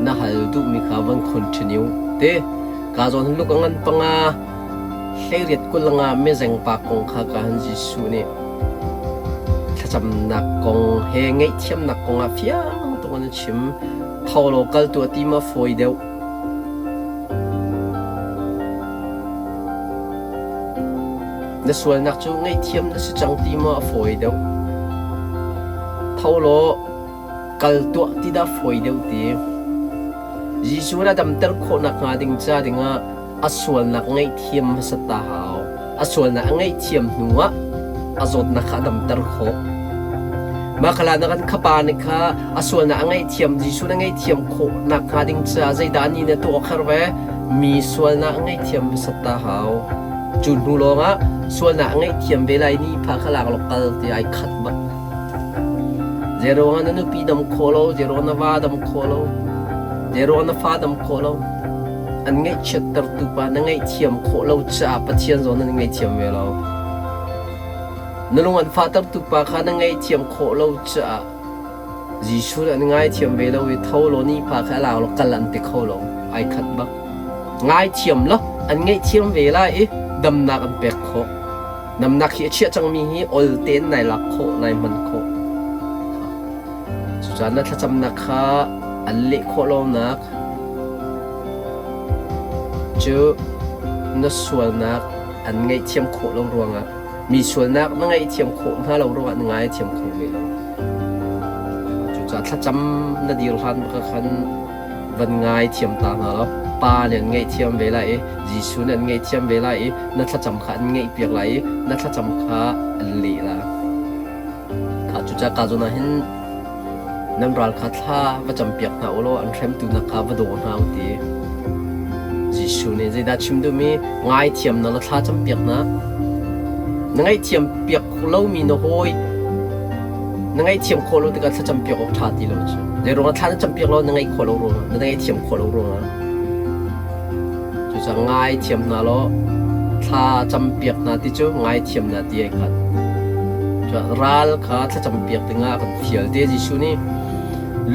na hal duhmi kha van continue te. Ka zawn hin luk a ngan panga hleiriat 20 nga mezeng pa kong kha ka han Jesuh nih thlacamnak kong he ngaihthiamnak kong ah fiang tuk in a chim. Tho law kal tuah ti ma fawi deuh. Na sualnak cu ngaihthiam na si cang ti maw a fawi deuh? Tho law kal tuah ti dah fawi deuh ti? Jesuh na damter khawh nakhnga ding ca dingah a sualnak ngaihthiam hmasat ta hau. A sualnak a ngaihthiam hnuah a zawtnak kha a damter khawh. Mah kha na kan khapa nih kha a sualnak a ngaihthiam Jesuh na ngaihthiam khawh nakhnga ding caah zeidah ni na tuah kher ve? Mi sualnak a ngaihthiam hmasat ta hau. Cu hnu lawngah sualnak a ngaihthiam ve lai ni pha kha lak lok kal ti ai khat bak. Zeiruangah na nupi dam khawh lo, zeiruangah na va dam khawh lo, zeiruangah na fa dam khawh lo. An ngaihchiattertu pa na ngaihthiam khawh lo caah Pathian zong nan ngaihthiam ve lo. Na lung an fahtertu pa kha na ngaihthiam khawh lo caah Jesuh nih an ngaithiam ve lo i tho law ni pa kha a lau law kal an ti kho lo. Ai khat bak. Ngaithiam law an ngaihthiam ve lai i damnak an pek khawh. Damnak hi a chiah cangmi hi ol tein nai lak khawh, nai hman khawh. Cucaah na thlacamnak kha an leh khawh lonak cu na sualnak an ngaihthiam khawh lo ruangah mi sualnak na ngaihthiam khawh hna lo ruangah na ngaithiam kho ve lo. Cucaah thlacam na dir hlan bak ah khan van ngaithiam ta hna law Pa nih an ngaihthiam ve lai i Jesuh nih an ngaihthiam ve lai i na thlacam kha an ngaihpiak lai i na thlacam kha an leh lai. Kha cucaah ka zawn ah hin nan ral kha thla va campiak hna u law an hremtu hna kha va daw hna u ti. Jesuh nih zeidah chim duhmi ngaithiam na la thla campiak hna. Na ngaihthiam piak lomi na hawi na ngaihthiam khawh lo tikah thlacam piak awk ṭha ti lo cu. Zei ruangah thla na campiak lo na ngaih khawh lo ruangah na ngaihthiam khawh lo ruangah. Cucaah ngaithiam hna law thla campiak hna ti cu ngaithiam hna ti ai khat. Ral kha thlacam piak dingah a kan fial te Jesuh nih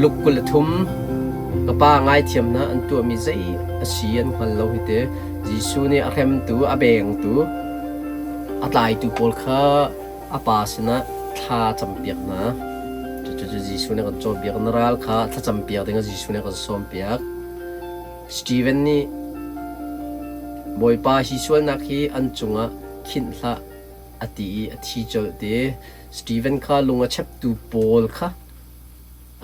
Luke 23 ka pa ngaithiam hna an tuahmi zei a si an hngal lo hi te Jesuh nih a hremtu a bengtu a tlaitu pawl kha a pa sinah thla campiak hna. Cucu Jesuh nih a kan cawnpiak. Na ral kha thlacam piak dingah Jesuh nih a kan sawmpiak. Steven nih Bawipa hi sualnak hi an cungah khinh hlah a ti i a thi colh te. Steven kha lung a cheptu pawl kha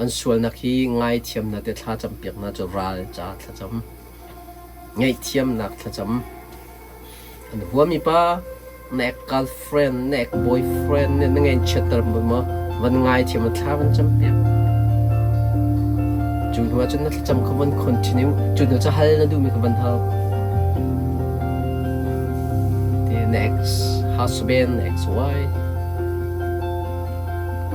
an sualnak hi ngaithiam hna te thla campiak hna cu ral ca thlacam ngaihthiamnak thlacam An huami pa na ek girlfriend, na ek boyfriend nih na ngein chiatter maw van ngaithiam a thla van campiak. Cu hnu ahcun na thlacam kha van continue. Cu hnu cu hal na duhmi kha van hal. Te na ex husband, na ex wife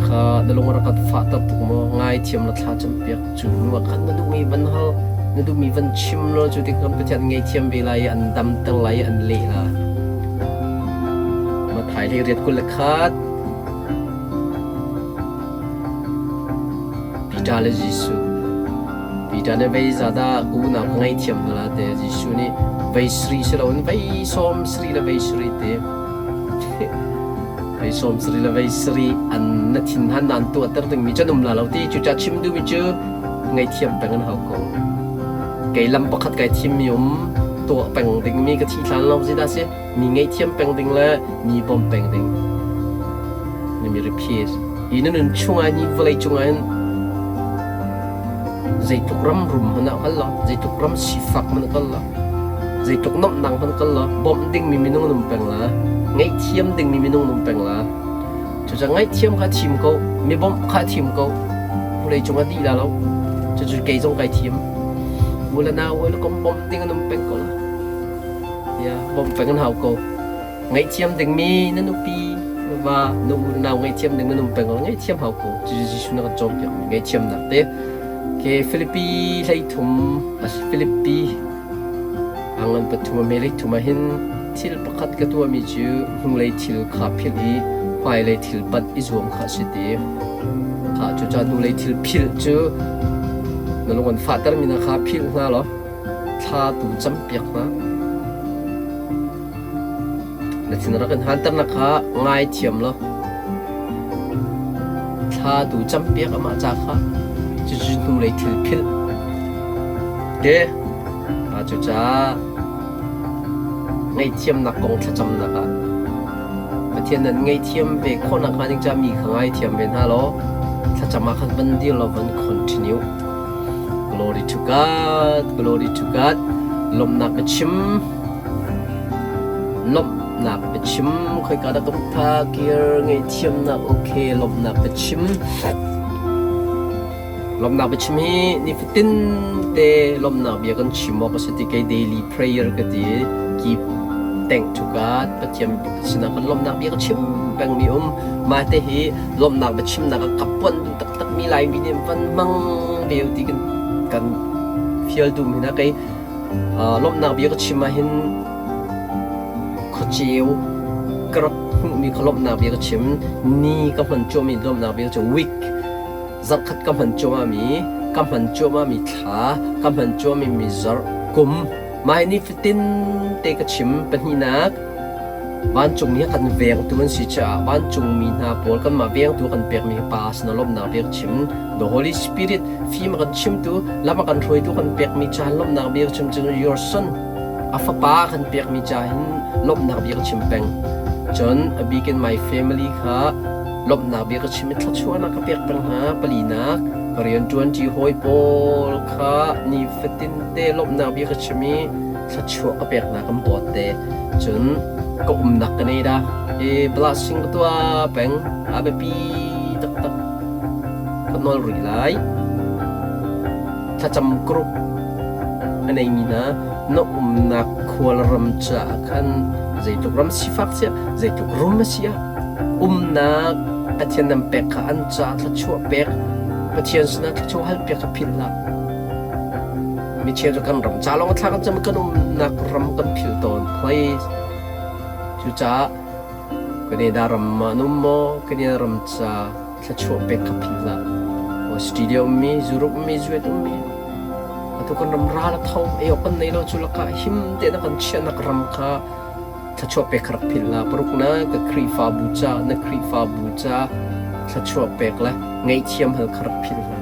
kha na lung rak kan fahter tuk maw ngaithiam na thla campiak. Cu hnu ah khan na duhmi van hal, na duhmi van chim law cu tik kan Pathian ngaihthiam ve lai i an damter lai i an leh la. Matthai hlei riat 21 Peter le Jesuh Peter nih vei zadah ka unau ka ngaihthiam hna la te Jesuh nih vei sri si loin vei sawm sri le vei sri te Vei sawm sarih le vei sarih an na thinhan na an tuahter dingmi cu an um la lo ti. Cucaah chim duhmi cu ngaihthiam peng an hau ko. Kei lam pakhat kai thimmi um tuah peng dingmi ka thih hlan lo zeidah si mi ngaihthiam peng ding le mi bawm peng ding. Mi repeat. Hi na nun chungah ni vawlei cungah hin zeitluk ram rum hmanh ah kal lo, zeitluk ram sifak hmanh ah kal lo, Zeitluk nuamhnak hmanh kal law bawmh dingmi minung na um peng la, ngaihthiam dingmi minung na um peng la. Cucaah ngaihthiam kha thim ko, mi bawmh kha thim ko. Vawlei cung ah dih la lo. Cucu kei zong kai thim. U le nau le kom bawmh ding an um peng ko la. Ya, bawmh peng an hau ko. Ngaihthiam dingmi na nupi, na va, na u le nau ngaihthiam ding nan um peng ko. Ngaihthiam hau ko. Cucu Jesuh na kan cawnpiakmi ngaihthiamnak te. Ke Filipi 13, Filipi A ngan pathum a hme thum ah hin thil pakhat ka tuahmi cu hnulei thil kha philh i hmailei thil panh i zuam kha a si ti. Kha cucaah hnulei thil philh cu na lung an fahtermi hna kha philh hna law thla tu campiak hna. Na thin rak in hanternak kha ngaithiam law thla tu campiak amah ca kha cucu hnulei thil philh. Te cucaah ngaihthiamnak kong thlacamnak ah Pathian nan ngaihthiam ve khawhnak hnga ding caah mi kha ngaithiam ve hna law thlacam ah khan van dir law van continue. Glory to God, glory to God. Lawmhnak biachim, lawmhnak biachim, khoika dah ka phak kir ngaihthiamnak okay lawmhnak biachim. Lawmhnak biachim hi nifatin te lawmhnak bia kan chim awk a si ti kei daily prayer ka ti i keep thank to God Pathian sinah kan lawmhnak bia ka chim pengmi um. Mah te hi lawmhnak biachimnak ah ka puan duh taktakmi Laimi nih van hmang ve u ti kan kan fial duhmi hna kei lawmhnak bia ka chim ahhin khuaceu ka rak hmuhmi kha lawmhnak bia ka chim ni ka hman cuahmi lawmhnak bia ka chim week zarhkhat ka hman cuahmahmi ka hman cuahmahmi thla ka hman cuahmahmi zarh kum mah hi nifatin te ka chim pahnihnak. Vancungmi a kan vengtu an si caah vancungmi hna pawl kanmah vengtu a kan pekmi hi Pa sinah lawmhnak bia ka chim. The Holy Spirit fim a kan chimtu, lam a kan hruaitu kan pekmi ca hin lawmhnak bia ka chim. Cun your son a fapa a kan pekmi ca hin lawmhnak bia ka chim peng. Cun a bik in my family kha lawmhnak bia ka chim i thluachuahnak ka pek peng hna. Palinak, ka rianṭuanṭi hawi pawl kha nifatin te lawmhnak bia ka chim i thluachuah ka pek hna kan bawt te. Cun ka umnak ka nei dah i blessing ka tuah peng. A biapi taktak ka nawl rih lai. Thlacam group a neimi hna na umnak khualram caah khan zeitluk ram sifak siah zeitluk rum a si ah umnak Pathian nan pek kha an caah thluachuah pek Pathian sinah thluachuah hal piak kha philh hlah. Mi cheu cu kan ram ca lawng thla kan cam kan umnak ram kan philh tawn. Please. Cucaah Canada ram ah an um maw? Canada ram ca thluachuah pek kha philh hlah. Australia ummi, Europe ummi, US ummi. Atu kan ram ral a tho, ei awk kan nei lo cu lakah him tein a kan chiahnak ram kha thluachuah pek kha rak philh hlah. Paruknak ka Khrihfabu ca, na Khrihfabu ca thluachuah pek le ngaihthiam hal kha rak philh hlah.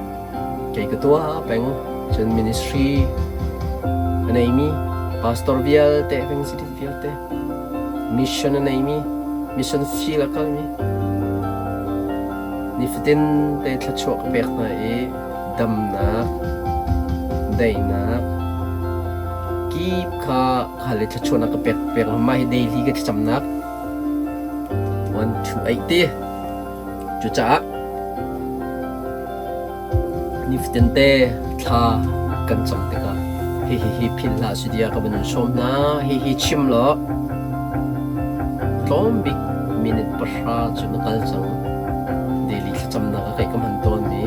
Kei ka tuah peng, cun ministry a neimi pastor vialte, evangelist vialte, mission a neimi, mission field a kalmi, nifatin te thluachuah ka pek hna i damnak, daihnak, kip kha hal i thluachuahnak ka pek pek hna. Mah hi daily ka thlacamnak 1 2 8 ti. Cucaah nifatin te thla kan cam tikah hihi hi philh hlah si tiah ka van in sawm hna. Hihi chim law tlawm bik minute 10 cu na kal cang. Daily thlacamnak ah kei ka hman tawnmi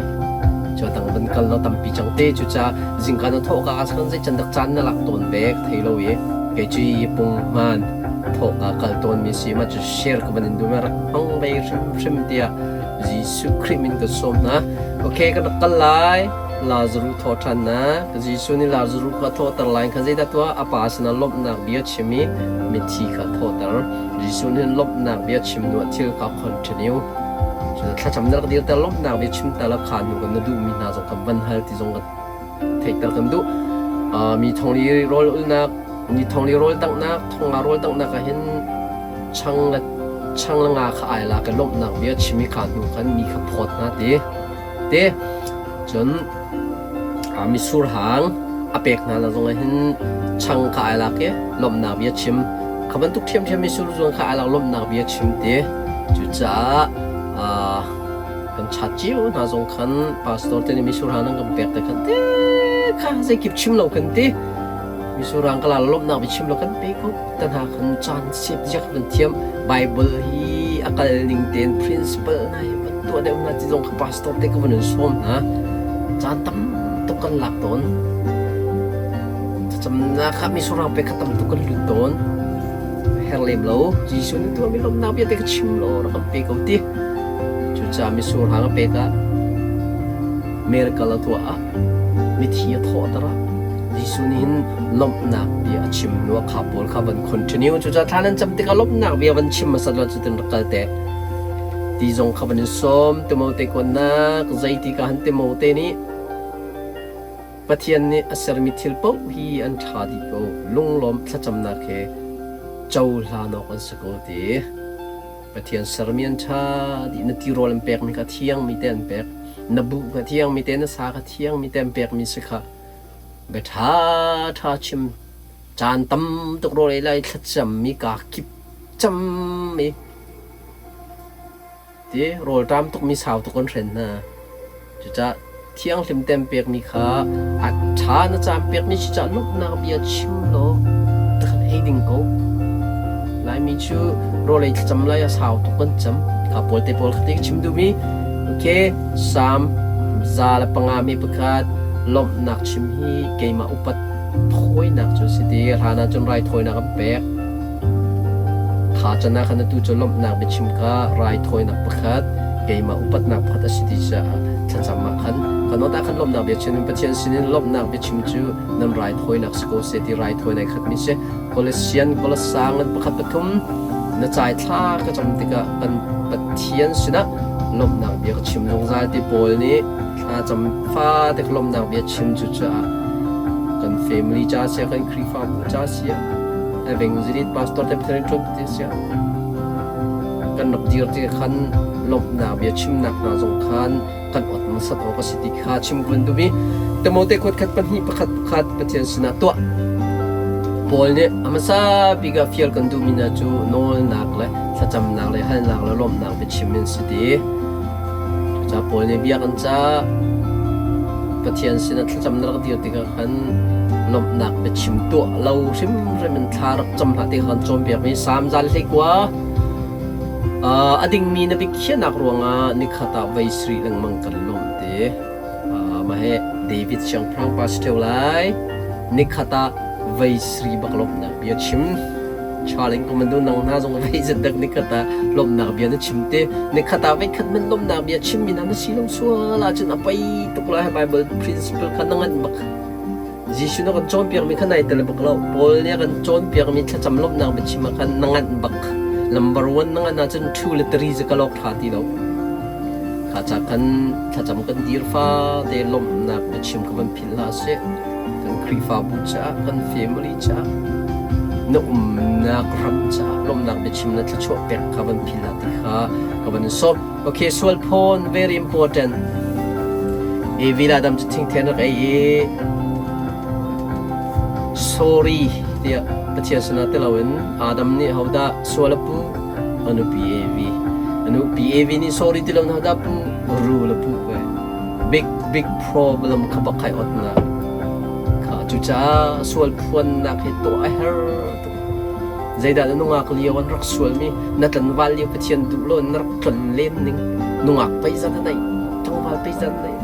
cu a dang van kal law tampi cang te. Cucaah zingka na thawh ka ah khan zei can dak caan na lak tawn ve ka thei lo i kei cu hi punghman thawhka kal tawnmi si. Mah cu share ka van in duh rak hmang ve hrimhrim tiah Jesuh Khrih min kan sawm hna. Okay, kan rak kal lai. Lazaruh thawhṭhannak. Jesuh nih Lazaruh kha thawhter lai kha zeidah tuah? A pa sinah lawmhnak bia chim i mithi kha thawhter. Jesuh nih lawmhnak bia chim hnuah thil kha continue. Cun thlacam na rak dirter lawmhnak bia chim ta la kha hnu kan na duhmi hna zong kha van hal ti zong kan theihter kan duh. Mi thongli rawl ulnak, mi thongli rawl danghnak, thonga rawl danghnak ah hin chang le chang le nga kha ai lak i lawmhnak bia chim i kha hnu khan mi kha phawt hna ti. Te cun mitsur hang a pek hna na zong ah hin chang kha ai lak i lawmhnak bia chim. Kha bantuk ṭhiamṭhiam mitsur zuang kha ai lak lawmhnak bia chim ti. Cucaah kan chat cio hna zong khan pastor te nih mitsur hang nan kan pek te khan te kha zeikip chim lo kan ti. Mitsur hang ka la lawmhnak bia chim lo kan pe ko. Tan ha khan caan siap ziak kan thiam. Bible hi a kal ning tein principle hna hi van tuah deuh hna ti zong kha pastor te ka van in sawm hna. Caan tam tuk kan lak tawn. Thlacamnak kha misurang pe kha tam tuk kan lut tawn. Her lem lo. Jesuh nih tuahmi lawmhnak bia te ka chim law rak kan pe ko ti. Cucaah misur hang a pek ah miracle a tuah ah mithi a thawhter ah Jesuh nih hin lawmhnak bia a chim hnu ah kha pawl kha van continue. Cucaah thla nan cam tikah lawmhnak bia van chim hmasat lo cutin rak kal te. Ti zong kha van in sawm. Timote kuannak zeiti ka han Timote nih Pathian nih a sermi thil paoh hi an ṭha dih ko. Lunglawm thlacamnak he cohlan awk an si ko ti. Pathian sermi an ṭha dih. Na tirawl an pekmi kha thiangmi te an pek. Na buh kha thiangmi te, na sa kha thiangmi te an pekmi si kha bia ṭhaṭha chim. Caan tam tuk rawl ei lai thlacammi kaa kip cam i ti rawlṭam tukmi sau tuk an hren hna. Cucaah thianghlim tein pekmi kha a ṭha na caan pekmi si caah lawmhnak bia chim law na kan ei ding ko. Laimi cu rawl ei thlacam lai ah sau tuk kan cam. Kha pawl te pawl kha ti ka chim duhmi. Okay, Salm 105 lawmhnak chim hi keimah upat thawinak cu a si ti. Hlan ah cun raithawinak an pek. Kha can ah khan atu cu lawmhnak biachim kha raithawinak pakhat, keimah upatnak pakhat a si ti caah thlacam ah khan kan awt ah khan lawmhnak biachim in Pathian sinin lawmhnak biachim cu nan raithawinak si ko seh ti raithawinak khatmi si. Kolosian Kolosang an pakhat pathum Na cai thla ka cam tikah kan Pathian sinah lawmhnak bia ka chim zungzal ti Paul nih thla cam fate ka lawmhnak bia chim cu caah kan family ca siah kan Khrihfabu ca siah evangelist pastor te Pathian ṭuan ti siah kan rak dir ti khan lawmhnak bia chimnak hna zong khan kan ot hmasat awk a si ti kha chim kan duh i Timote khuat khat pahnih pakhat pakhat Pathian sinah tuah. Paul nih a hmasa bik ah fial kan duhmi hna cu nawlnak le thlacamnak le halnak le lawmhnak biachim in si ti. Cucaah Paul nih bia kan cah. Pathian sinah thlacam na rak dir tikah khan lawmhnak biachim tuah lo hrimhrim in thla rak cam hlah ti kha kan cawnpiakmi Salm zal 19 A dingmi na biakhiahnak ruangah nikhat ah voi sarih lengmang kan lawmh te. Mah hi David siangpahrang pa si ṭheo lai. Nikhat ah voi sarih bak lawmhnak bia chim. Charling Commando nang hna zong voi zat dak nikhat ah lawmhnak bia na chim te. Nikhat ah voikhat hmanh lawmhnak bia chimmi hna na si lo sual ahcun a poi tuk lai. Bible principle kha na nganh bak. Jesuh na kan cawnpiakmi kha nai tel bak lo. Paul nih a kan cawnpiakmi thlacam lawmhnak biachim ah khan na nganh bak. Number one na nganh ahcun two le three cu ka lawk ṭha ti lo. Kha ca khan thlacam kan dir fate lawmhnak biachim kha van philh hlah sih. Kan Khrihfabu caah, kan family caah, na umnak ram caah lawmhnak biachim na thluachuah pek kha van philh hlah ti kha ka van in sawm. Okay, sual phone very important. Evi le Adam cu thingthen rak ei i sorry tiah Pathian sinah ti loin Adam nih hodah sual a puh? A nupi Evi. A nupi Evi nih sorry ti loin hodah puh? Rul a puh ve. Big big problem kha bak kai otnak. Kha cucaah sual phuannak hi tuah a herh tuk. Zeidah na nungak lio an rak sualmi, na tlanval lio Pathian duh lo na rak tlon len ning, nungak pei zat a neih, tlangval pei zat a neih.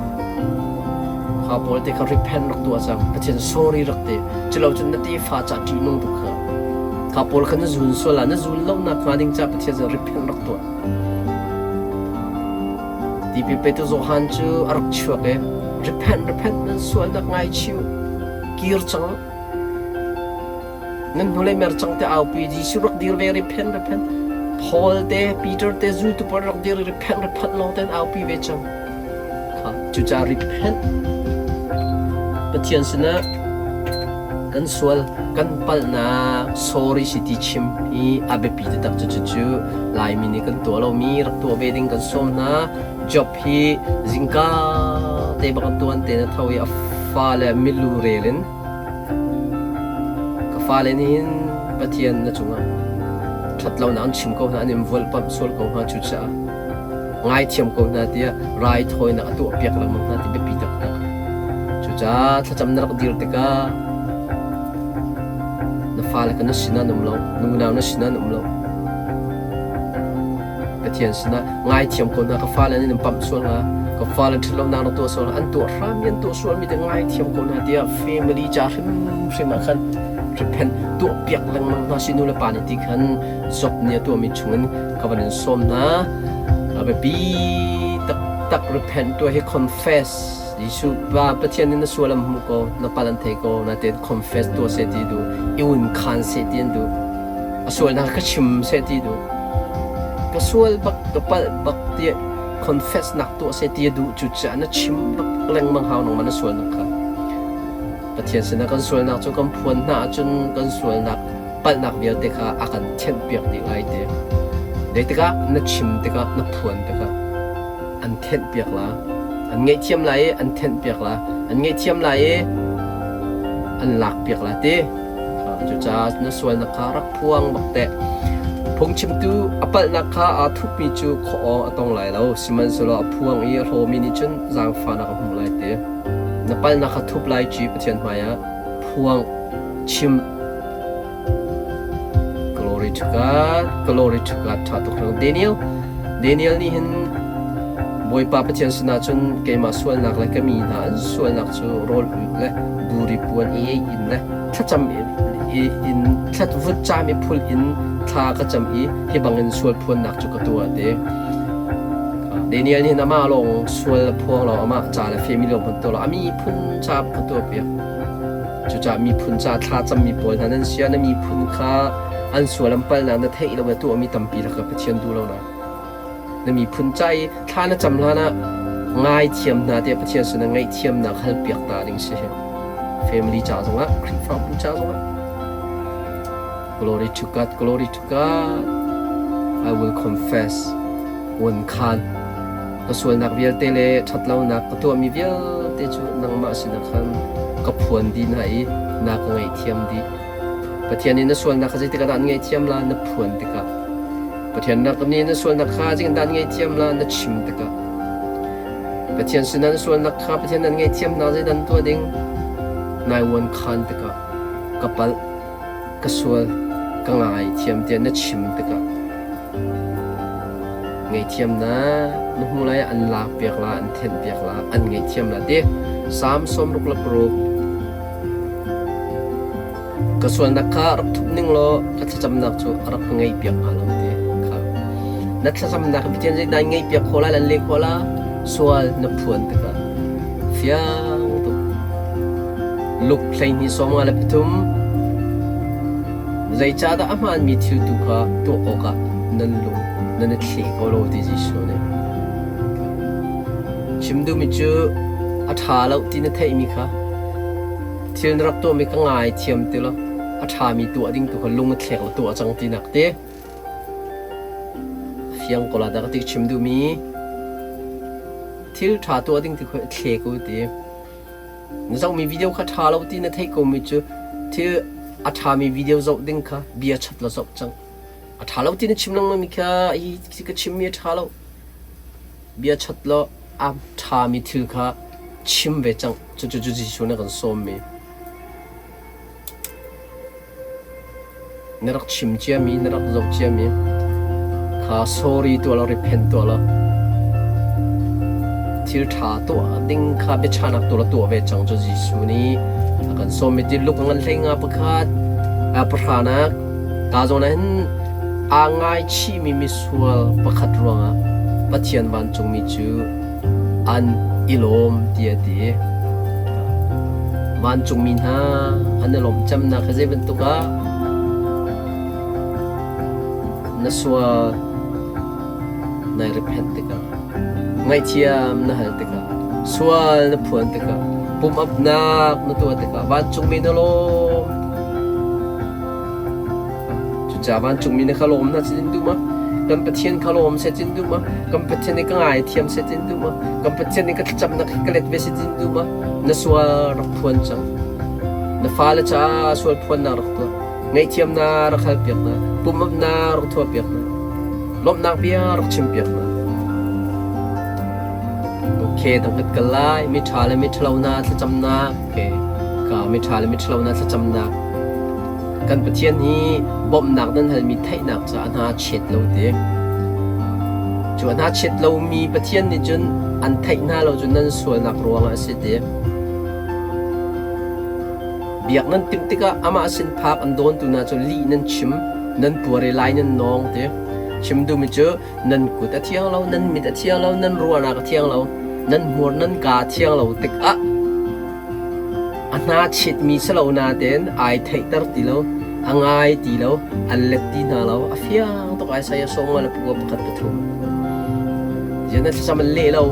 Kha pawl te kha repent rak tuah cang, Pathian sorry rak ti. Culo cun na tefa ca ṭihnung tuk kha. Kha pawl kha na zun sual ah na zun lo nak hnga ding ca Pathian cu repent rak tuah. Tipil petu Johan cu a rak chuak i repent repent nan sualnak ngaichih kir cang Nan hnulei mer cang te aupi Jesuh rak dir ve repent repent Paul te Peter te zultu pawl rak dir repent repent lawng ten aupi ve cang. Kha cucaah repent Pathian sinah kan sual kan palhnak sorry si ti chim hi a biapi taktak cu cucu Laimi nih kan tuah lomi rak tuah ve ding kan sawm hna. Job hi zingka te bak tuan te na tho i a fale milu rel in Ka fale nih hin Pathian na cungah ṭhatlonak an chim ko hna, an in volhpamh sual ko hnga cucaah ngaithiam ko hna tiah raithawinak a tuahpiak lengmang hna ti biapi taktak. Cucaah thlacam na rak dir tikah na fale kha na sinah an um lo, na unau na sinah an um lo. Pathian sinah ngaithiam ko hna ka fale nan in pamh sual hnga ka fale ṭhatlonak na tuah sual hnga an tuah hram i an tuah sualmi te ngaithiam ko hna tiah family ca hrimhrim ah khan repent tuah piak lengmang hna si nu le pa nih ti khan Job nih a tuahmi chungin ka van in sawm hna a biapi taktak repent tuah hi confess Jesuh pa Pathian nih na sual an hmu ko na pal an thei ko natein confess tuah seh ti duh i un khan seh ti an duh a sualnak ka chim seh ti duh ka sual bak ka palh bak tiah confess nak tuah seh ti a duh cucaah na chim bak lengmang hau nangmah na sualnak kha Pathian sinah kan sualnak cu kan phuan hna ahcun kan sualnak palhnak vialte kha a kan thianhpiak dih lai ti Zeitikah na chim tikah na phuan tikah an thenhpiak la an ngaihthiam lai i an thenhpiak la an ngaihthiam lai i an lakpiak la ti Cucaah na sualnak kha rak phuang bak teh. Phungchimtu a palhnak kha aa thupmi cu khuaawng a tong lai lo, sihmanhsehlaw a phuang i a hlawmi nih cun zaangfahnak a hmuh lai ti. Na palhnak kha thup lai ci Pathian hmaiah phuang chim. Glory to God, glory to God. Ṭha tuk hring. Daniel, Daniel nih hin Bawipa Pathian sinah cun keimah sualnak le ka mi hna an sualnak cu rawl ulh le buri puan i ei in le thlacam in thlat vutcam i phul in thla ka cam i hi bangin sual phuannak cu ka tuah ti. Daniel nih amah lawng sual a phuang lo, amah ca le family lawng hmanh tuah lo, a miphun ca ka tuah piak. Cucaah miphun ca thla cammi pawl hna nan sia na miphun kha An sual an palhnak na theih lo na tuahmi tampi lakah Pathian duh lonak. Na miphun ca i thla na cam hlan ah ngaithiam hna tiah Pathian sinah ngaihthiamnak halpiak ta ding si hi. Family ca zongah, Khrihfabu ca zongah. Glory to God, glory to God. I will confess. Won khan. Ka sualnak vialte le ṭhatlonak ka tuahmi vialte cu nangmah sinah khan ka phuan dih hna i na ka ngaihthiam dih. Pathian nih na sualnak kha zeitik ah dah an ngaihthiam la na phuan tikah. Pathian nih na sualnak kha zeitindah an ngaihthiam la na chim tikah. Pathian sinah na sualnak kha Pathian an ngaihthiam hna zeidah an tuah ding? Nai uan khan tikah ka palh, ka sual, ka ngaithiam tiah na chim tikah ngaihthiamnak na hmu lai an lak piak la, an thenh piak la, an ngaihthiam la ti. Salm 66 Ka sualnak kha rak thup ning law ka thlacamnak cu a rak ka ngaihpiak hnga lo ti kha. Na thlacamnak Pathian zeidah in ngaihpiak khawh lai, lan leh khawh la? Sual na phuan tikah fiang tuk. Luke 12:53 Zeicahdah a hmaanmi thil tu kha tuah awkah nan lung nan i thleh ko lo ti Jesuh nih. Chim duhmi cu a ṭha lo ti na theihmi kha Thil na rak tuahmi ka ngaithiam ti law a ṭhami tuah ding tu kha lung a thlek la tuah cang tinak ti. A fiang ko la dah ka ti chim duhmi thil ṭha tuah ding ti kha thle ko ti. Na zohmi video kha ṭha lo ti na theih komi cu thil a ṭhami video zoh ding kha bia chat la zoh cang. A ṭha lo ti na chim lengmangmi kha hi ka chimmi a ṭha lo. Bia chat law a ṭhami thil kha chim ve cang. Cucu Jesuh nih a kan sawmmi. Na rak chim ciami, na rak zoh ciami kha sorry tuah law, repent tuah law, thil ṭha tuah ding kha biachahnak tuah law tuah ve cang cu Jesuh nih a kan sawmmi ti luk a ngan hlei nga pakhat pahranak ka zawn ah hin aa ngaichihmi misual pakhat ruangah Pathian vancungmi cu an i lawm tiah a ti. Vancungmi hna an i lawmh cemnak hi zei bantuk ah na sual nai repent tikah ngaihthiam na hal tikah sual na phuan tikah pum-apnak na tuah tikah vancungmi na lawm Cucaah vancungmi nih kha lawm hna seh duh ma? Kan Pathian kha lawm seh cin duh ma? Kan Pathian nih ka ngaithiam seh cin duh ma? Kan Pathian nih ka thlacamnak hi ka let ve seh cin duh ma? Na sual rak phuan cang. Na fale caah sual phuannak rak tuah. Ngaihthiamnak rak halpiak hna. Pumapnak rak thuahpiak hna. Lawmhnak bia rak chimpiak hna. Okay, dang kan kal lai. Mi ṭha le mi ṭhalo na thlacamnak. Okay. Ka mi ṭha le mi ṭhalo na thlacamnak. Kan Pathian hi bawmhnak nan halmi theihnak caah hna chet lo ti. Cu a hna chet lomi Pathian nih cun an theih hna lo cu nan sualnak ruangah a si ti. Biak nan timh tikah amah sin phak an dawntu hna cu lih nan chim, nan puar i lai nan nawng ti. Chim duhmi cu nan kut a thiang lo, nan mit a thiang lo, nan ruahnak a thiang lo, nan hmur nan kaa a thiang lo tikah A hna chitmi si lo nain ai theihter ti lo, a ngai ti lo, an let ti hna lo. A fiang tuk Isaiah sawmnga le pakua pakhat pathum. Ziah na thlacam an leh lo,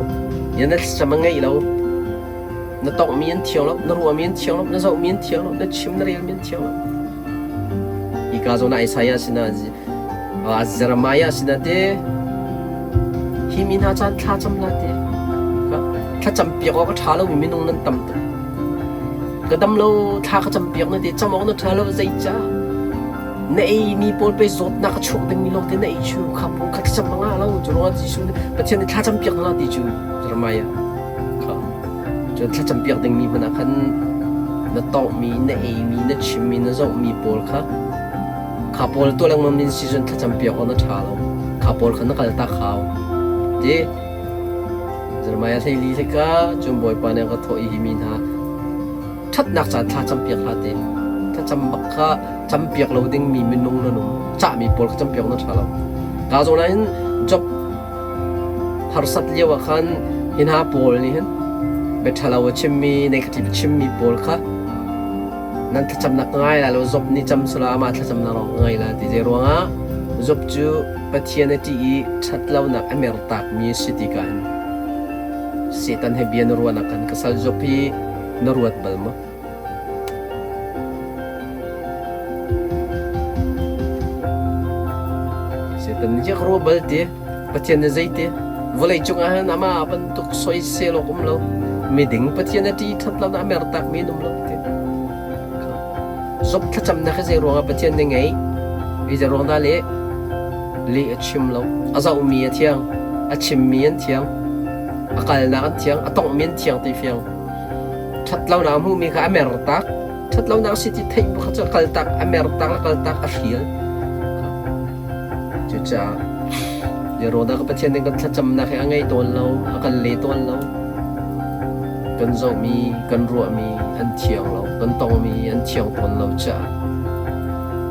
ziah na thlacam a ngeih lo, na tonghmi an thiang lo, na ruahmi an thiang lo, na zohmi an thiang lo, na chim na relmi an thiang lo. Hika zawn ah Isaiah sinah Jeremiah sinah te hi mi hna caan thla cam hlah te thlacam piak awk a ṭha lomi minung nan tam tuk ka dam lo thla ka cam piak na ti cam awk na ṭha lo zeicah na ei mi pawl pe zawtnak a chuak dingmi lawng te na ei chu kha pawl kha thlacam a ngah lo cu ruangah Jesuh nih Pathian nih thlacam piak hna ti cu Jeremiah kha cun thlacam piak dingmi hmanh ah khan na tonghmi na eimi na chimmi na zohmi pawl kha Kha pawl tuah lengmang min si cun thlacam piak awk na ṭha lo. Kha pawl kha na kaltak hau. Ti Jeremiah 14 hika cun Bawipa nih a ka thawh i hi mi hna ṭhatnak caan thla campiak hlah ti. Thlacam bak kha campiak lo dingmi minung nan um. Cahmi pawl kha campiak na ṭha lo. Ka zawn ah hin Job harsat lio ah khan hi hna pawl nih hin biaṭhalo a chimmi, negative a chimmi pawl kha. Nan thlacamnak ka ngai lai lo, Job nih cam sula amah thlacamnak lawng ka ngai lai ti. Zei ruangah Job cu Pathian a ṭih i ṭhatlonak a mertakmi a si ti ka hin Satan he bia na ruahnak khan ka sal Job hi na ruat bal maw? Satan nih ka ruah bal ti. Pathian nih zeiti? Vawlei cungah hin amah bantuk soisel awk um lo. Miding Pathian a ṭi ṭhat lo na a mertakmi an um lo ti. Job thlacamnak hi zei ruangah Pathian nih ngei? Hi zei ruang dah leh? Leh a chim lo. A zohmi a thiang. A chimmi an thiang. A kalnak an thiang. A tonghmi an thiang ti fiang. Ṭhat lonak a hmuhmi kha a mertak. Ṭhatlonak a si ti theih bu kha cu a kaltak, a mertak le kaltak a hrial. Cucaah Zeruahdah ka Pathian nih kan thlacamnak hi a ngei tawn lo, a kan le tawn lo. Kan zohmi, kan ruahmi an thiang lo, kan tongmi an thiang tawn lo caah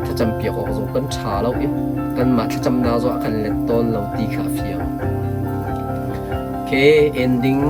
thlacam piak awk zong kan ṭha lo i kanmah thlacamnak zong a kan let tawn lo ti kha a fiang. Okay, ending.